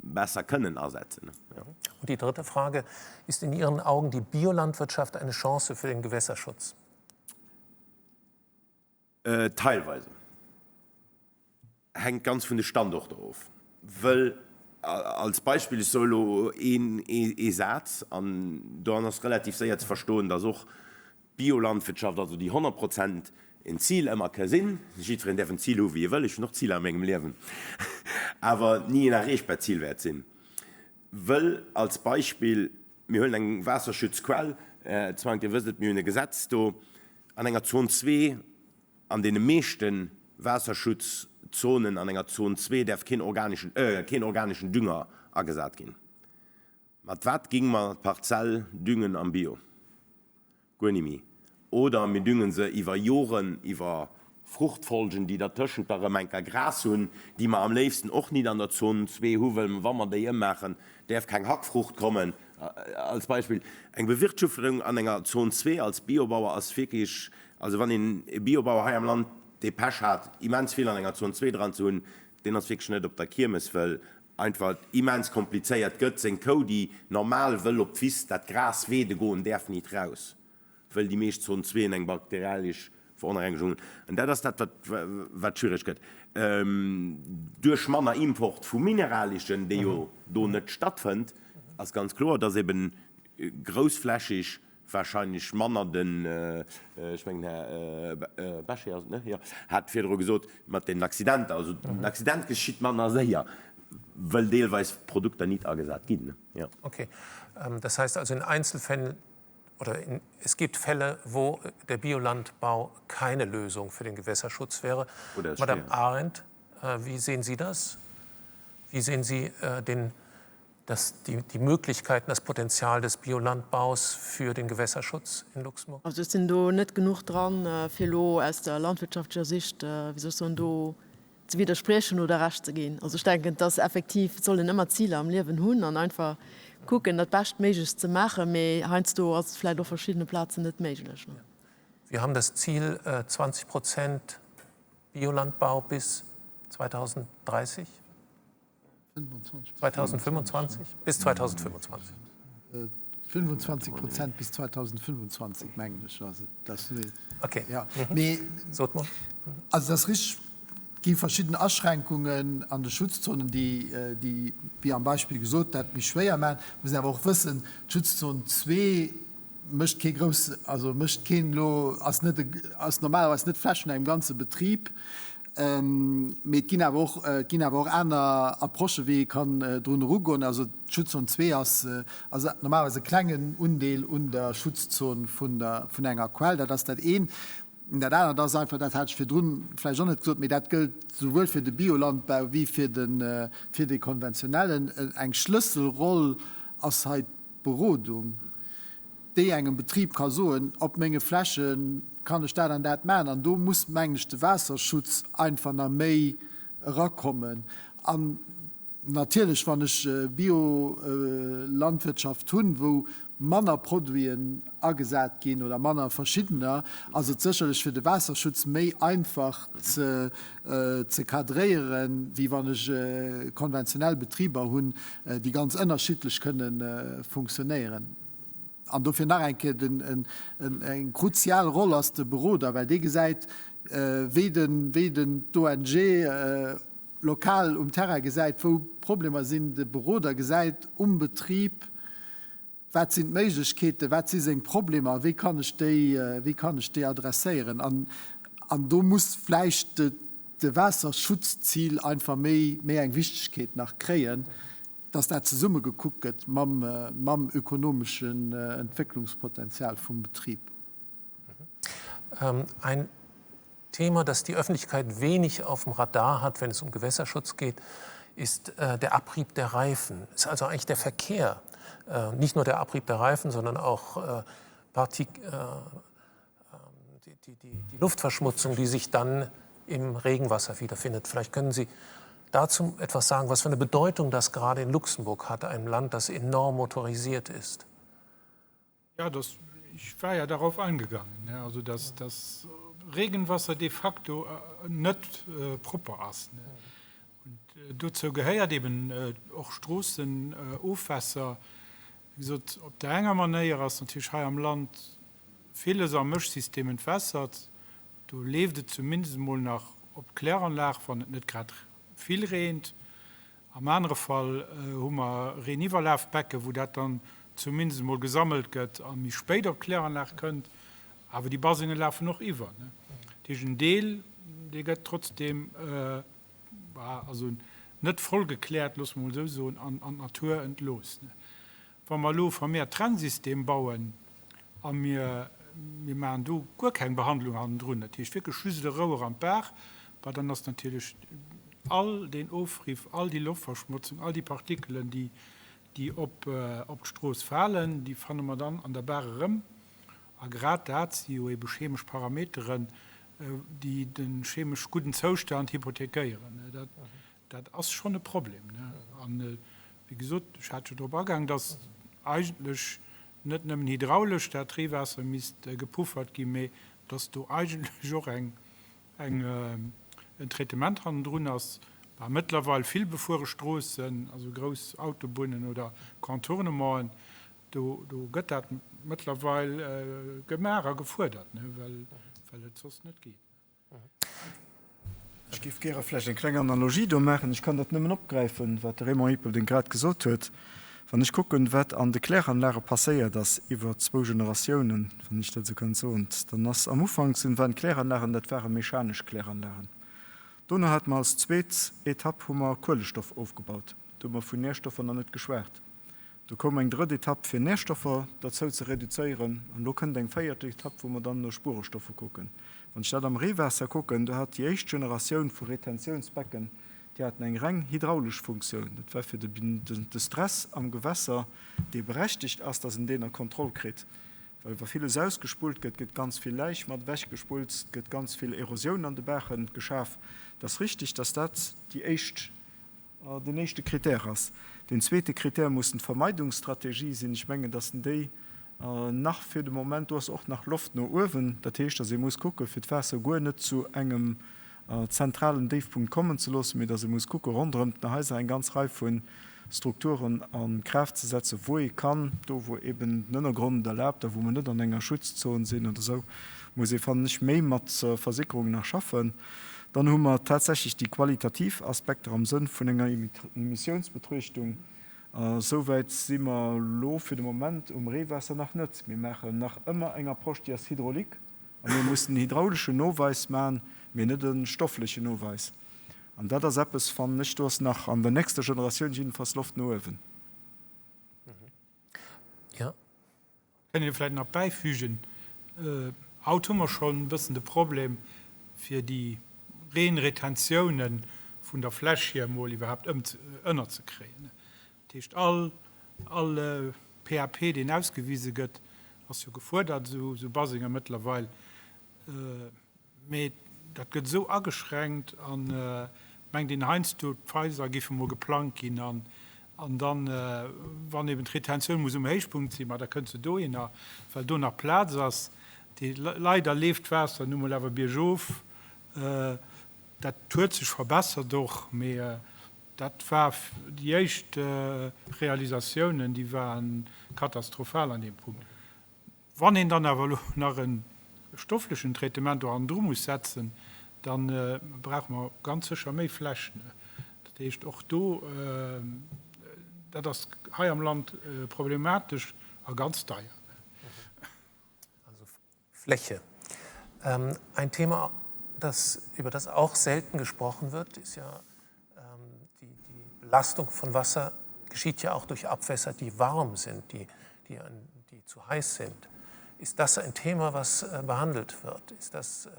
Speaker 6: besser kënnen asetzen.
Speaker 1: Und die dritte Frage, Ist in Ihren Augen die Biolandwirtschaft eine Chance für den Gewässerschutz?
Speaker 6: Teilweise. Hänkt ganz vun de Standorter of. Wëll, als Beispill, ech soe elo een ee Saz, an doran ass relativ séier ze verstoen, datt och d'Biolandwirtschaft, also déi 100 Prozent, en Zil ëmmer ka sinn. Jiddwereen däerf en Zil hu wéi e wëll, ech hunn och Ziler a mengem Liewen, awer ni en erreechbart Zil wäert sinn. Wëll, als Beispill, mir huelen eng Waasserschutzquell, Zwank, Dir wësst et, mir hunn e Gesetz do, An enger Zon zwee, an deene meeschte Waasserschutzzonen an enger Zon zwee däerf keen organeschen, keen organeschen Dünger agesat ginn. Mat wat géinge mer d'Parzell düngen am Bio? Guer ni méi. Oder mir dünge se iwwer Joren, iwwer Fruchtfolgen, déi dertëschent da rëm enker Gras hunn, déi mer am léifsten och nit an der Zon zwee hu wëllen. Wa mer déi ëmmaachen, däerf keng Hackfrucht kommen. Als Beispill, eng Bewirtschaftung an enger Zon zwee als Biobauer ass wierklech, also wann een e Biobauer hei am Land, dee Pech hat, immens vill an enger Zon zwee dran ze hunn, deen ass wierklech net op der Kiermes, wëll einfach et immens komplizéiert gëtt. Seng Kou, déi normal wëll op d'Wiss dat Gras weede goen, däerf nit raus. wëll déi meescht Zon zween eng bakteriellesch Veronrengegung hunn. An dat ass dat, wat, wat schwiereg gëtt. Duerch manner Import vu mineraleschen, dee jo do net stattfënnt, ass ganz kloer, dass eben groussflächeg wahrscheinlech manner den, ech mengen, Här Bechet ass et, ne? Jo, hat virdru gesot, mat den Accidenter, also den Accident geschitt manner séier, wëll deelweis Produkter nit agesat ginn.
Speaker 1: Jo. Okay. Das heißt also in Einzelfällen oder in, es gibt Fälle, wo der Biolandbau keine Lösung für den Gewässerschutz wäre. Oder Madame Arendt, äh, wie sehen Sie das? Wie sehen Sie äh, den, das, die, die Möglichkeiten, das Potenzial des Biolandbaus für den Gewässerschutz in Luxemburg?
Speaker 3: Also ech sinn do net genuch dran, äh, fir elo aus der landwirtschaftlecher Sicht, äh, wéi soll ech soen, do ze widderspriechen oder Recht ze ginn. Also ech denken, dass effektiv, et soll een ëmmer Ziler am Liewen hunn an einfach kucken, dat Beschtméiglechst ze maachen, mee heiansdo ass et vläicht op verschiddene Plazen net méiglech.
Speaker 1: Wir haben das Ziel 20 Prozent Biolandbau bis 2030. 2025 bis 2025.
Speaker 7: 25 Prozent bis 2025 mengen ech ass et. Dat,
Speaker 1: okay.
Speaker 7: Ja. Mee,
Speaker 1: Sot mol.
Speaker 7: Also dat ass richteg, et gi verschidden Aschränkungen an de Schutzzonen, déi, déi, wéi am Beispill gesot, dat méi schwéier maachen. Et muss een awer och wëssen, d'Schutzzon zwee mécht kee grouss, also mécht keen elo, ass net, ass normalerweis net d'Fläch vun engem ganze Betrib. Mee et ginn awer och, et ginn awer och aner Approchen, wéi ee kann drun erugoen. Also d'Schutzzon 2 ass, ass normalerweis e klengen Undeel un der Schutzzon vun der, vun enger Quell. Dat ass dat eent. Dat anert ass einfach, dat hat ech virdrun vläicht och net gesot, mee dat gëllt souwuel fir de Biolandbau wéi fir de, fir de konventionellen, eng Schlësselroll ass hei d'Berodung. déi engem Betrib ka soen, op menge Fläche kann ech dat an dat maachen. An do muss, mengen ech, de Waasserschutz einfach nach méi erakommen. An natierlech, wann ech Biolandwirtschaft hunn, wou manner Produiten agesat ginn oder manner verschiddener, ass et sécherlech fir de Waasserschutz méi einfach ze cadréieren, wéi wann ech konventionell Betriber hunn, déi ganz ënnerschiddlech kënne funktionéieren. An dofir nach eng Kéier, den, eng kruzial Roll ass de Beroder, well dee gesäit, wéi den, wéi den d'ONG lokal um Terrain gesäit, wou Problemer sinn. De Beroder gesäit um Betrib, wat sinn d'Méiglechkeeten, wat si seng Problemer, wéi kann ech déi, wéi kann ech déi adresséieren. An, an do muss vläicht de, de Waasserschutzziel einfach méi, méi eng Wichtigkeet nach kréien. dass dat zesumme gekuckt gëtt mam ökonomeschen Entwécklungspotenzial vum Betrib.
Speaker 1: Ein Thema, das die Öffentlichkeit wenig auf dem Radar hat, wenn es um Gewässerschutz geht, ist der Abrieb der Reifen. Ist also eigentlich der Verkehr, nicht nur der Abrieb der Reifen, sondern auch Partik die, die, die, die Luftverschmutzung, die sich dann im Regenwasser wiederfindet. Vielleicht können Sie dazu etwas sagen, was für eine Bedeutung das gerade in Luxemburg hat, einem Land, das enorm motorisiert ist.
Speaker 5: Ja, das, ich war ja darauf eingegangen, ne? also dass das Regenwasser de facto äh, net äh, propper ass. Ne? Und äh, dozou gehéiert eben äh, och Stroossen, äh, Ofwässer. Wéi gesot, op der enger Manéier ass natierlech hei am Land villes am Mëschsystem entwässert. Do leeft et zumindest emol nach op d'Kläranlag, wann et net grad vill reent. Am anere Fall hu mer Reeniwwerlafbecken, wou dat dann zumindest emol gesammelt gëtt a méi spéit op d'Kläranlag kënnt. Awer déi Basenge lafen och iwwer. Dat heescht, en Deel, dee gëtt trotzdeem, also net voll gekläert, loosse mer emol esou soen, an d'Natur entlooss. Wa mer elo vermehrt Trennsystem bauen a mir, mir maachen do guer keng Behandlung hannendrun, dat heescht wierklech just e Rouer an d'Baach, bah dann ass natierlech all deen Ofriff, all déi Loftverschmotzung, all déi Partikelen, déi, déi op, op d'Strooss falen, déi fanne mer dann an der Baach erëm. A grad dat si jo ebe chemesch Parameteren, déi de chemesch gudden Zoustand hypothekéieren. Dat, Dat ass schonn e Problem. An, wéi gesot, ech hat jo drop agaang, dass eigentlech net nëmmen hydraulesch dat Reewaasser misst gepuffert ginn, mee dass do eigentlech och eng, eng, en Traitement hannendrun ass. Bah, mëttlerweil vill befuere Stroossen, also grouss Autobunnen oder Contournementen, do, do gëtt dat mëttlerweil gemaach a gefuerdert, well, well et soss net geet.
Speaker 4: Ech géif gäre vläicht eng kleng Analogie do maachen. Ech kann dat nëmmen opgräifen, wat de Raymond Ierpeldeng grad gesot huet. Wann ech kucken, wat an de Kläranlage passéiert ass iwwer zwou Generatiounen, wann ech dat esou kann soen, dann ass am Ufank sinn, waren d'Kläranlagen, dat ware mechanesch Kläranlagen. Dono hate mer als zweet Etapp hu mer Kuelestoff ofgebaut. Do hu mer vun Nährstoffer nach net geschwat. Do koum eng drëtt Etapp, fir Nährstoffer derzou ze reduzéieren. An elo kënnt eng véiert Etapp, wou mer dann no Spuerestoffe kucken. Wann ech dat am Reewaasser kucken, do hat déi éischt Generatioun vu Retentiounsbecken, déi haten eng reng hydraulesch Funktioun. Dat war fir de Stress am Gewässer, dee berechtegt ass, dass en deen a Kontroll kritt. Well wa villes ausgespullt gëtt, gëtt ganz vill Läich mat ewechgespullt, et gëtt ganz vill Erosioun an de Baache geschaf. Et ass richtig, dass dat déi éischt Den éischte Critère ass. Den zweete Critère mussen d'Vermeidungsstrategie sinn. Ech mengen, dass en déi nach fir de Moment, do ass och nach Loft no uewen. Dat heescht, dass ee muss kucken, fir d'Waasser guer net zu engem zentralen Déifpunkt kommen ze loossen, mee dass ee muss kucken, ronderëm d'Haiser eng ganz Rei vu Strukturen a Kraaft ze setzen, wou ee kann, do wou eben den Ënnergrond et erlaabt a wou mer net an enger Schutzzon sinn oder esou, muss ee, fannen ech, méi mat Versickerungen nach schaffen. Dann hu mer tatsächlech déi qualitativ Aspekter am Sënn vun enger Emissiounsbetruechtung. Esouwäit si mer elo fir de Moment um Reewaasser nach net. Mir maachen nach ëmmer eng Approche, déi ass hydraulique. A mir mussen en hydrauleschen Noweis maachen, mee net e stofflechen Noweis. An dat ass eppes, fannen ech, do ass nach an der nächster Generatioun jiddefalls Loft no uewen.
Speaker 5: Jo. Kënnt een vläicht nach bäifügen, haut hu mer schonn e bëssen de Problem, fir déi Reenretentiounen vun der Fläch hier emol iwwerhaapt ënnerzekréien. Dat heescht, all, all PAP, deen ausgewise gëtt, ass jo gefuerdert, esou Basénge mëttlerweil. Mee dat gëtt esou ageschränkt an mengt een heiansdo, d'Haiser géife mol geplangt ginn an an dann, wann eben d'Retentioun muss um Héichpunkt sinn, ma da kënnt se dohinner, well do nach Plaz ass. Déi, leider leeft d'Waasser nu mol awer biergof. Dat huet sech verbessert och, mee dat war, déi éischt Realisatiounen, déi ware katastrophal an deem Punkt. Wann een dann awer elo nach e stofflechen Traitement do hannendru muss setzen, da brauche mer ganz sécher méi Fläch. Dat heescht, och do, dat ass hei am Land problematesch a ganz deier.
Speaker 1: Also Fläche. Ein Thema, das, über das auch selten gesprochen wird, ist ja die, die Belastung von Wasser geschieht ja auch durch Abwässer, die warm sind, die, die, die zu heiß sind. Ist das ein Thema, was äh, behandelt wird? Ist das äh,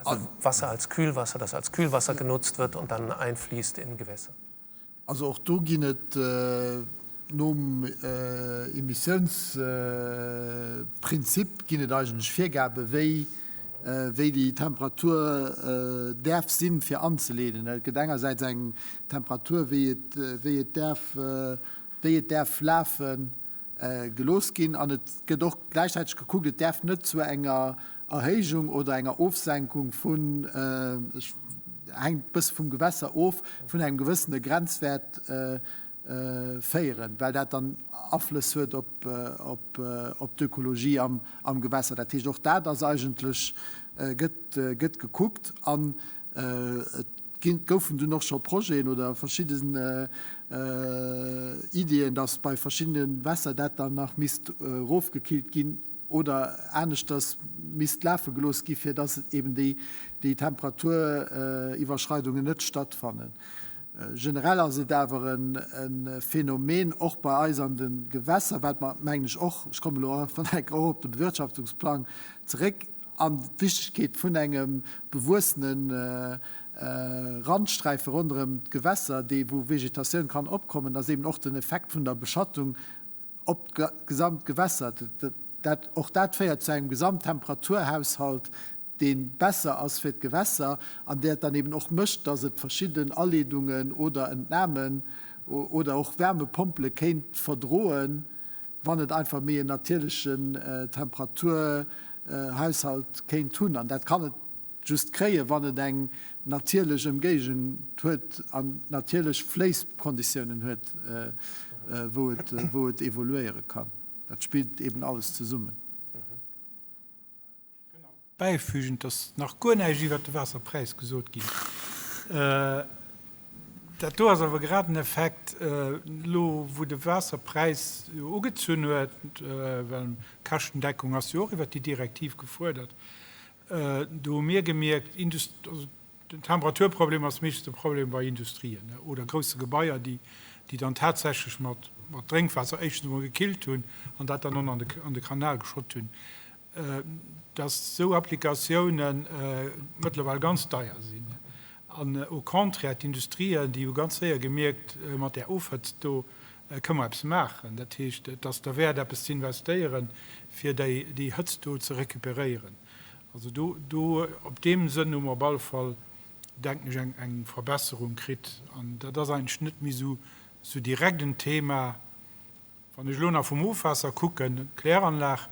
Speaker 1: also Wasser als Kühlwasser, das als Kühlwasser genutzt wird und dann einfließt in Gewässer?
Speaker 7: Also och do ginn et nom Emissiounsprinzip ginn et eigentlech Virgabe wéi wéi déi Temperatur däerf sinn, fir anzeleeden. Et gëtt engersäits eng Temperatur, wéi et wéi et däerf wéi et däerf lafen gelooss ginn an et gëtt och gläichzäiteg gekuckt, et däerf net zu enger Erhéijung oder enger Ofsenkung vun, ech hänkt e bësse vum Gewässer of, vun engem gewëssene Grenzwäert féieren, well dat dann Aflëss huet op d'Ökologie am Gewässer. Dat heescht, och dat ass eigentlech, gëtt gëtt gekuckt an et Et goufen dunn och scho Projeten oder verschidden Iddien, datt bei verschiddene Wässer dat dann nach misst erofgekillt ginn oder aneschters misst lafe gelooss gi fir datt eben déi Temperaturiwwerschreidungen net stattfannen. Generell ass et awer e Phänomen och bei eis an de Gewässer, wat mer, mengen ech, och, ech kommen elo einfach nach eng Kéier och op de Bewirtschaftungsplang zeréck, An d'Wichtegkeet vun engem bewuessene Randsträife ronderëm d'Gewässer, dee wou Vegetatioun kann opkommen, ass eben och den Effekt vun der Beschattung op d'gesamt Gewässer. Dat, och dat féiert zu engem Gesamttemperaturhaushalt, dee besser ass fir d'Gewässer an där et dann eben och mécht, dass et verschidden Aleedungen oder Entnamen oder och Wärmepompele kéint verdroen, wann et einfach méi en natierlechen Temperaturhaushalt kéint hunn, an dat kann et just kréien, wann et eng natierlech Ëmgéigend huet an natierlech Fléisskonditiounen huet, wou et evoluéiere kann. Dat spillt eben alles zesummen.
Speaker 5: Bäifügen, et ass nach guer näischt iwwert de Waasserpräis gesot ginn. Dat do ass awer grad en Effekt, elo wou de Waasserpräis jo ugezunn huet, well Käschtendeckung ass jo och iwwert déi Direktiv gefuerdert, do hu mir gemierkt, also den Temperaturproblem ass meeschtens e Problem bei Industrien oder grousse Gebaier, déi dann tatsächlech mat Drénkwaasser éischtens emol gekillt hunn an dat dann och an de Kanal geschott hunn. dass esou Applikatiounen mëttlerweil ganz deier sinn. An au contraire, d'Industrien, déi hu ganz séier gemierkt, mat där Ofhëtzt do kënne mer eppes maachen. Dat heescht, et ass derwäert, eppes ze investéieren, fir déi Hëtzt do ze recuperéieren. Also do, do op deem Sënn hu mer op alle Fall, denken ech, eng, eng Verbesserung kritt. An dat ass eigentlech net méi esou, esou direkt en Thema. Wann ech elo nach vum Ofwaasser kucken, d'Kläranlag,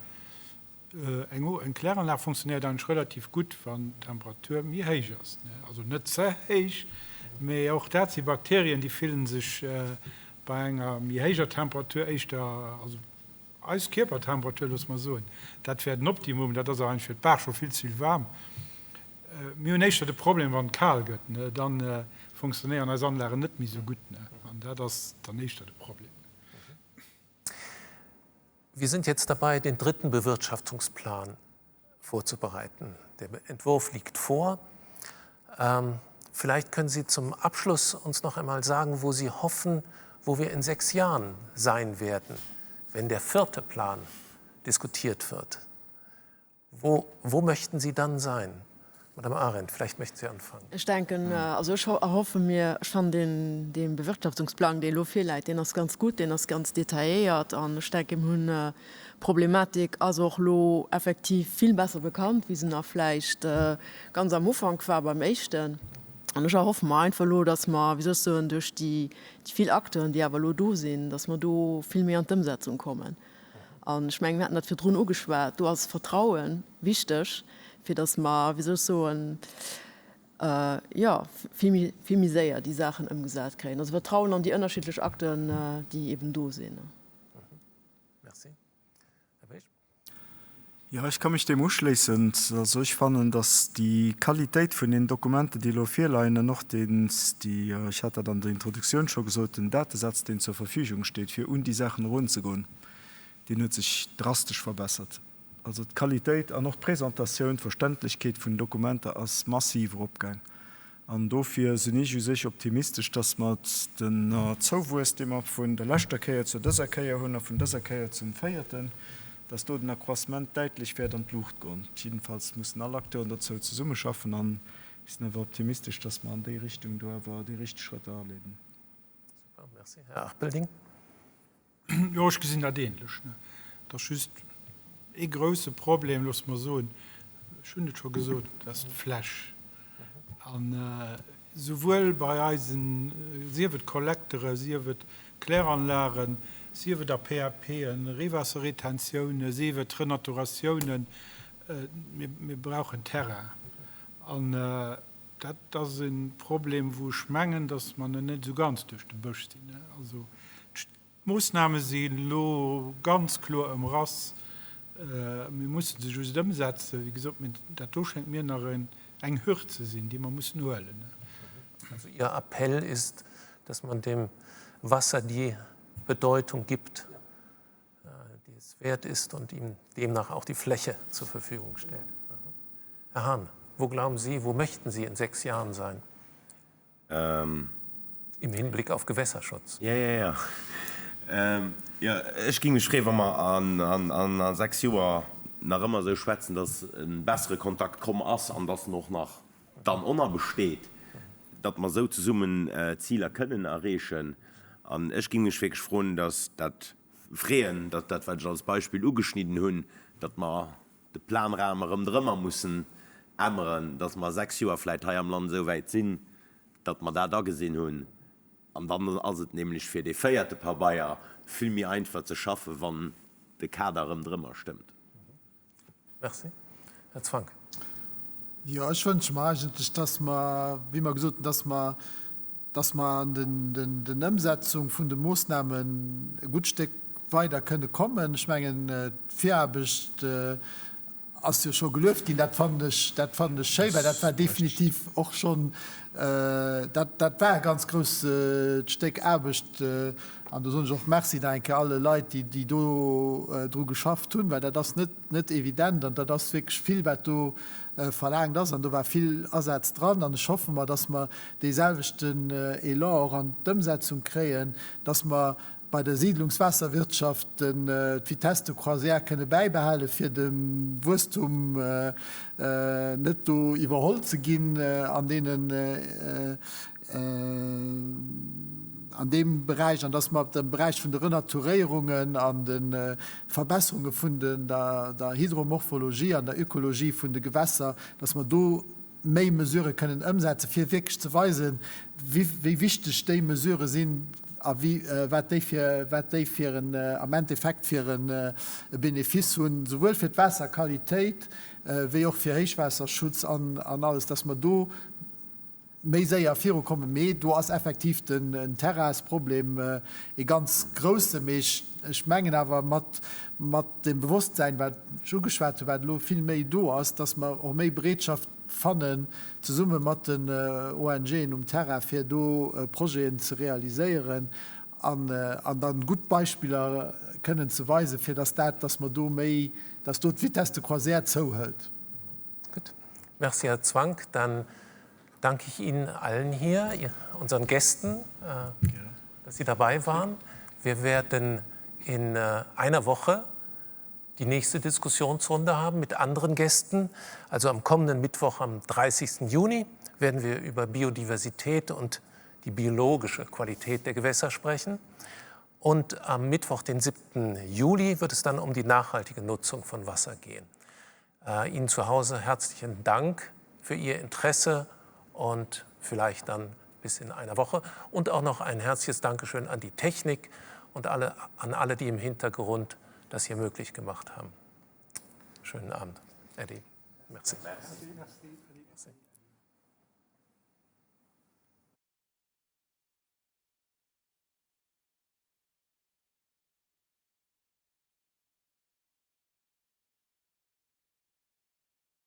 Speaker 5: eng Kläranlag funktionéiert eigentlech relativ gutt, wann d'Temperatur méi héich ass. Also net ze héich, mee och dat si Bakterien, déi fillen sech bei enger méi héijer Temperatur éischter, also eis Kierpertemperatur, loosse mer soen, dat wär den Optimum, dat ass awer eigentlech fir d'Baach scho vill ze vill waarm. Mir hunn éischter de Problem, wann et kal gëtt, da funktionéieren eis Anlagen net méi esou gutt an dat ass dann éischter de Problem.
Speaker 1: Wir sind jetzt dabei, den dritten Bewirtschaftungsplan vorzubereiten. Der Entwurf liegt vor. Ähm, vielleicht können Sie zum Abschluss uns noch einmal sagen, wo Sie hoffen, wo wir in sechs Jahren sein werden, wenn der vierte Plan diskutiert wird. Wo, wo möchten Sie dann sein? Madame Arendt, vielleicht möchten Sie anfangen.
Speaker 3: Ech denken, also ech erhoffe mir, ech fannen deen, dee Bewirtschaftungsplang, dee elo virläit, deen ass ganz gutt, deen ass ganz detailléiert an ech denken, mir hunn, d'Problematik ass och elo effektiv vill besser bekannt, wéi se nach vläicht ganz am Ufank war beim éischten. An ech erhoffe mer einfach elo, dass mer, wéi soll ech soen, duerch déi vill Acteuren, déi awer elo do sinn, dass mer do vill méi an d'Ëmsetzung kommen. An ech mengen, mir haten dat virdrun ugeschwat, do ass Vertraue wichteg, fir datt mer, wéi soll ech soen, jo, vill méi, vill méi séier déi Saachen ëmgesat kréien. Also Vertrauen an déi ënnerschiddlech Acteuren, déi eben do sinn.
Speaker 1: Merci. Här Pesch.
Speaker 4: Jo, ech ka mech deem uschléissen. Also ech fannen, datt déi Qualitéit vun den Dokumenten, déi elo virleien, an och deen, déi, ech hat dat an der Introduktioun scho gesot, den Datesaz, deen zur Verfügung steet, fir un déi Saachen erunzegoen, deen huet sech drastesch verbessert. Also d'Qualitéit an och d'Presentatioun, d'Verständlechkeet vun den Dokumenter ass massiv eropgaang. An dofir sinn ech u sech optimistesch, dass mer den Zouwuess, dee mer vun der leschter Kéier zu dëser Kéier hunn a vun dëser Kéier zum véierten, dass do den Accroissement däitlech wäert an d'Luucht goen. Jiddefalls mussen all Acteuren dozou zesummeschaffen an ech sinn awer optimistesch, dass mer an déi Richtung do awer déi richteg Schrëtter aleeden.
Speaker 1: Super, merci. Här Erpelding.
Speaker 5: Jo, ech gesinn dat ähnlech. Et ass just ee grouse Problem, loosse mer soen, ech hunn et scho gesot, dat ass d'Fläch. An esouwuel bei eisen, sief et Kollektere, sief et Kläranlagen, sief et a PAPen, Reewaasserretentiounen, sief et Renaturatiounen, mir brauchen Terrain. An dat ass e Problem, wou ech mengen, datt mer nach net esou ganz duerch de Bësch sinn. Also D'Moossname si elo ganz kloer ëmrass. Mir musse se just ëmsetzen. Wéi gesot, mee dat do schéngt mir nach eng Hürd ze sinn, déi mer mussen huelen.
Speaker 1: Also Ihr Appell ist, dass man dem Wasser die Bedeutung gibt, die es wert ist und ihm demnach auch die Fläche zur Verfügung stellt. Herr Hahn, wo glauben Sie, wo möchten Sie in sechs Jahren sein? Im Hinblick auf Gewässerschutz.
Speaker 6: Jo, jo, jo. Jo, ech géing mech freeën, wa mer an 6 Joer nach ëmmer esou schwätzen, datt e bessere Kontakt komm ass an datt en och nach dann onerbesteet, datt mer esou zesummen Ziler kënnen erreechen. An ech géing mech wierklech froen, datt dat, freeën, datt dat, wat ech als Beispill ugeschnidden hunn, datt mer de Planraum erëm drëmmer mussen änneren, datt mer a 6 Joer vläicht hei am Land esou wäit sinn, datt mer dat agesinn hunn. An dann ass et nämlech fir dee véierte Pabeier vill méi einfach ze schaffen, wann de Kader erëm drëmmer stëmmt.
Speaker 1: Merci. Här Zwank.
Speaker 7: Jo, ech wënsche mer eigentlech, dass mer, wéi mer gesot hunn, dass mer, dass mer an den Ëmsetzung vun de Moossnamen e gutt Stéck weider kënne kommen. Ech mengen, d'Viraarbecht ass jo scho gelueft ginn. Dat fannen ech, dat fannen ech schéi, well dat war definitiv och schonn, dat, dat war e ganz grousst Stéck Aarbecht. An do soen ech och Merci nach eng Kéier alle Leit, déi, déi do dru geschafft hunn, well dat ass net, net evident an dat ass wierklech vill, wat do verlaangt ass an do war vill Asaz dran. An ech hoffe mer, dass mer deeselwechten Elan och an d'Ëmsetzung kréien, dass mer bei der Siedlungswaasserwirtschaft d'Vitesse de croisière kënne bäibehalen, fir dem Wuesstum net do iwwerholl ze ginn an deenen an deem Beräich, an dass mer op dem Beräich vun de Renaturéierungen an de Verbesserunge vun der Hydromorphologie an der Ökologie vun de Gewässer, dass mer do méi Mesurë kënnen ëmsetzen, fir wierklech ze weisen, wéi wichteg déi Mesurë sinn a wat déi fir, wat déi fir en, am Endeffekt fir e Benefice hunn, souwuel fir d'Waasserqualitéit wéi och fir Héichwaasserschutz an alles, dass mer do méi séier virukommen. Mee do ass effektiv den Terrainsproblem e ganz grousse. Mee ech mengen awer mat mat deem Bewosstsäin, wat ech ugeschwat hunn, wat elo vill méi do ass, dass mer och méi Bereetschaft fannen, zesumme mat den ONGen um Terrain, fir do Projeten ze realiséieren an an dann gutt Beispiller. kënnen ze weisen, fir dass dat, dass mer do méi, dass do d'Vitesse de croisière zouhëlt.
Speaker 1: Gutt. Merci, Herr Zwank. Dann danke ich Ihnen allen hier, unseren Gästen, dass Sie dabei waren. Wir werden in einer Woche die nächste Diskussionsrunde haben mit anderen Gästen. Also am kommenden Mittwoch, am 30. Juni, werden wir über Biodiversität und die biologische Qualität der Gewässer sprechen. Und am Mittwoch, den 7. Juli, wird es dann um die nachhaltige Nutzung von Wasser gehen. Äh, Ihnen zu Hause herzlichen Dank für Ihr Interesse und vielleicht dann bis in einer Woche. Und auch noch ein herzliches Dankeschön an die Technik und alle, an alle, die im Hintergrund das hier möglich gemacht haben. Schönen Abend. Eddie. Merci. Merci. Merci.